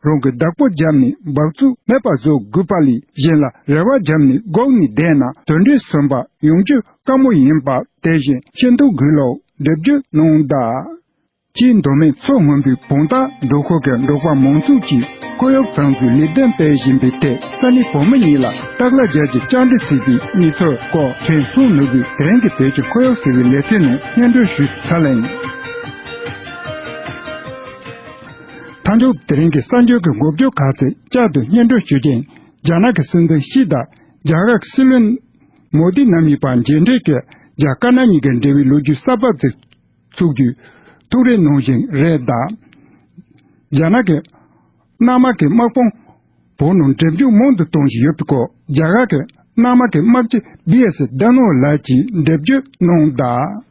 རང་གིས་བདག་པོ་བརྒྱབ་ནས་འབག་བཙོག་མེད་པ་བཟོ་དགོས་པ་ལས། གཞན་ལ་རེ་བ་བརྒྱབ་ནས་སྒུག་ནས་བསྡད་ན་དུད་འགྲོའི་སེམས་པ་ཡོང་རྒྱུ་དཀའ་མོ་ཡིན་པ་དེ་བཞིན་ཤེས་རྟོགས་དགོས་ལུགས་འགྲེལ་བརྗོད་གནང་གདའ། ཅེས་མདོ་སྨད་མཚོ་སྔོན་པོའི་བོང་སྟག་འབྲོག་ཁུལ་གྱི་འབྲོག་པ་མང་ཚོགས་ཀྱིས་ཁོར་ཡུག་གཙང་བཟོའི་ལས་དོན་སྤེལ་བཞིན་པའི་ཐད་ས་གནས་བོད་མི་གཉིས་ལ་སྟག་ལྷ་རྒྱལ་གྱིས་བཅར་འདྲི་བྱས་པའི་གནས་ཚུལ་སྐོར་ཕྲན་ཚེ་རིང་ནོར་བུས་དེ་རིང་གི་བོད་ཀྱི་ཁོར་ཡུག་ཟེར་བའི་ལེ་ཚན་ནང་སྙན་སྒྲོན་ཞུས་ཚར་ལེ་ཡིན། མཐའ་མཇུག་དེ་རིང་གི་གསར་འགྱུར་གྱི་འགོ་བརྗོད་ཁག་ཅིག་བསྐྱར་དུ་སྙན་སྒྲོན་ཞུ་རྒྱུ་ཡིན། རྒྱ་ནག་གི་སྲིད་འཛིན་ཞི་དང་རྒྱ་གར་གྱི་སྲིད་བློན་མོ་དི་རྣམ་གཉིས་བར་མཇལ་འཕྲད་ཀྱིས་རྒྱ་དཀར་ནག་གཉིས་ཀྱི་འབྲེལ་བའི་ལོ་རྒྱུས་གསར་པ་ཞིག་ཚུགས་རྒྱུའི་ཐུགས་རེ་གནང་བཞིན་རེད་གདའ། རྒྱ་ནག་གི་གནའ་མ་གི་དམག་དཔུང་བོད་ནང་འགྲེམས་འཇུག་མང་དུ་གཏོང་བཞིན་ཡོད་པའི་སྐོར་རྒྱ་གར་གྱི་གནའ་མ་གི་དམག་སྤྱི་བི་ཨེས་ལྡ་ནོ་ལགས་ཀྱིས་འགྲེལ་བརྗོད་གནང་གདའ།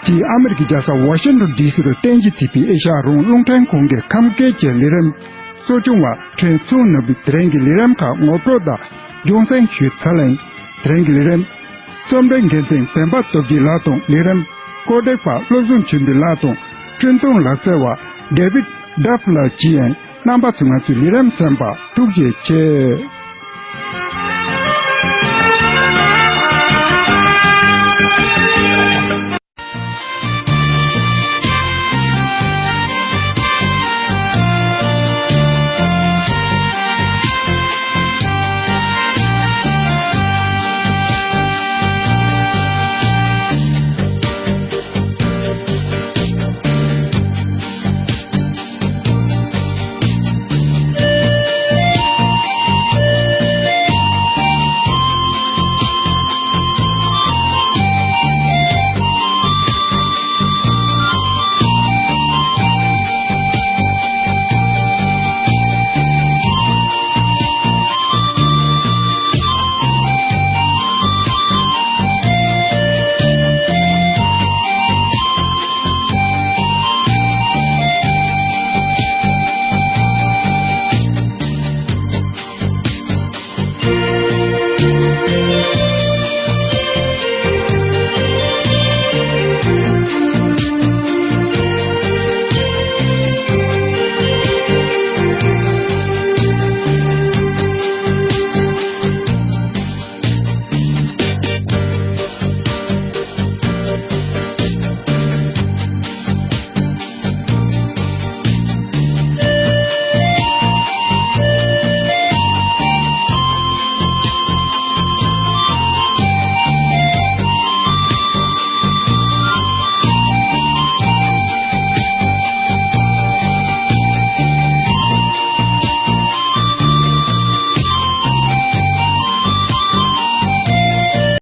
ཅེས་ཨ་མི་རི་ཀའི་རྒྱལ་ས་ཝ་ཤིང་ཏོན་ཌི་སི་རུ་རྟེན་གཞི་བྱས་པའི་ཨེ་ཤ་ཡ་རང་དབང་རླུང་འཕྲིན་ཁང་གི་ཁམས་སྐད་ཀྱི་ལས་རིམ་གཙོ་སྐྱོང་བ་ཕྲན་ཚེ་རིང་ནོར་བུས་དེ་རིང་གི་ལས་རིམ་ཁག་ངོ་སྤྲོད་དང་རྒྱང་སྲིང་ཞུས་ཚར་ལེ་ཡིན། དེ་རིང་གི་ལས་རིམ་རྩོམ་སྒྲིག་འགན་འཛིན་བན་པ་སྟོབས་རྒྱས་ལགས་དང་ལས་རིམ་བཀོད་སྒྲིག་པ་བློ་བཟང་ཆོས་འཕེལ་ལགས་དང་འཕྲིན་གཏོང་ལག་རྩལ་བ་ཌེ་ཝིཌ་ཌབ་ལགས་བཅས་ཡིན། རྣམ་པ་ཚོས་ང་ཚོའི་ལས་རིམ་གསན་པར་ཐུགས་རྗེ་ཆེ།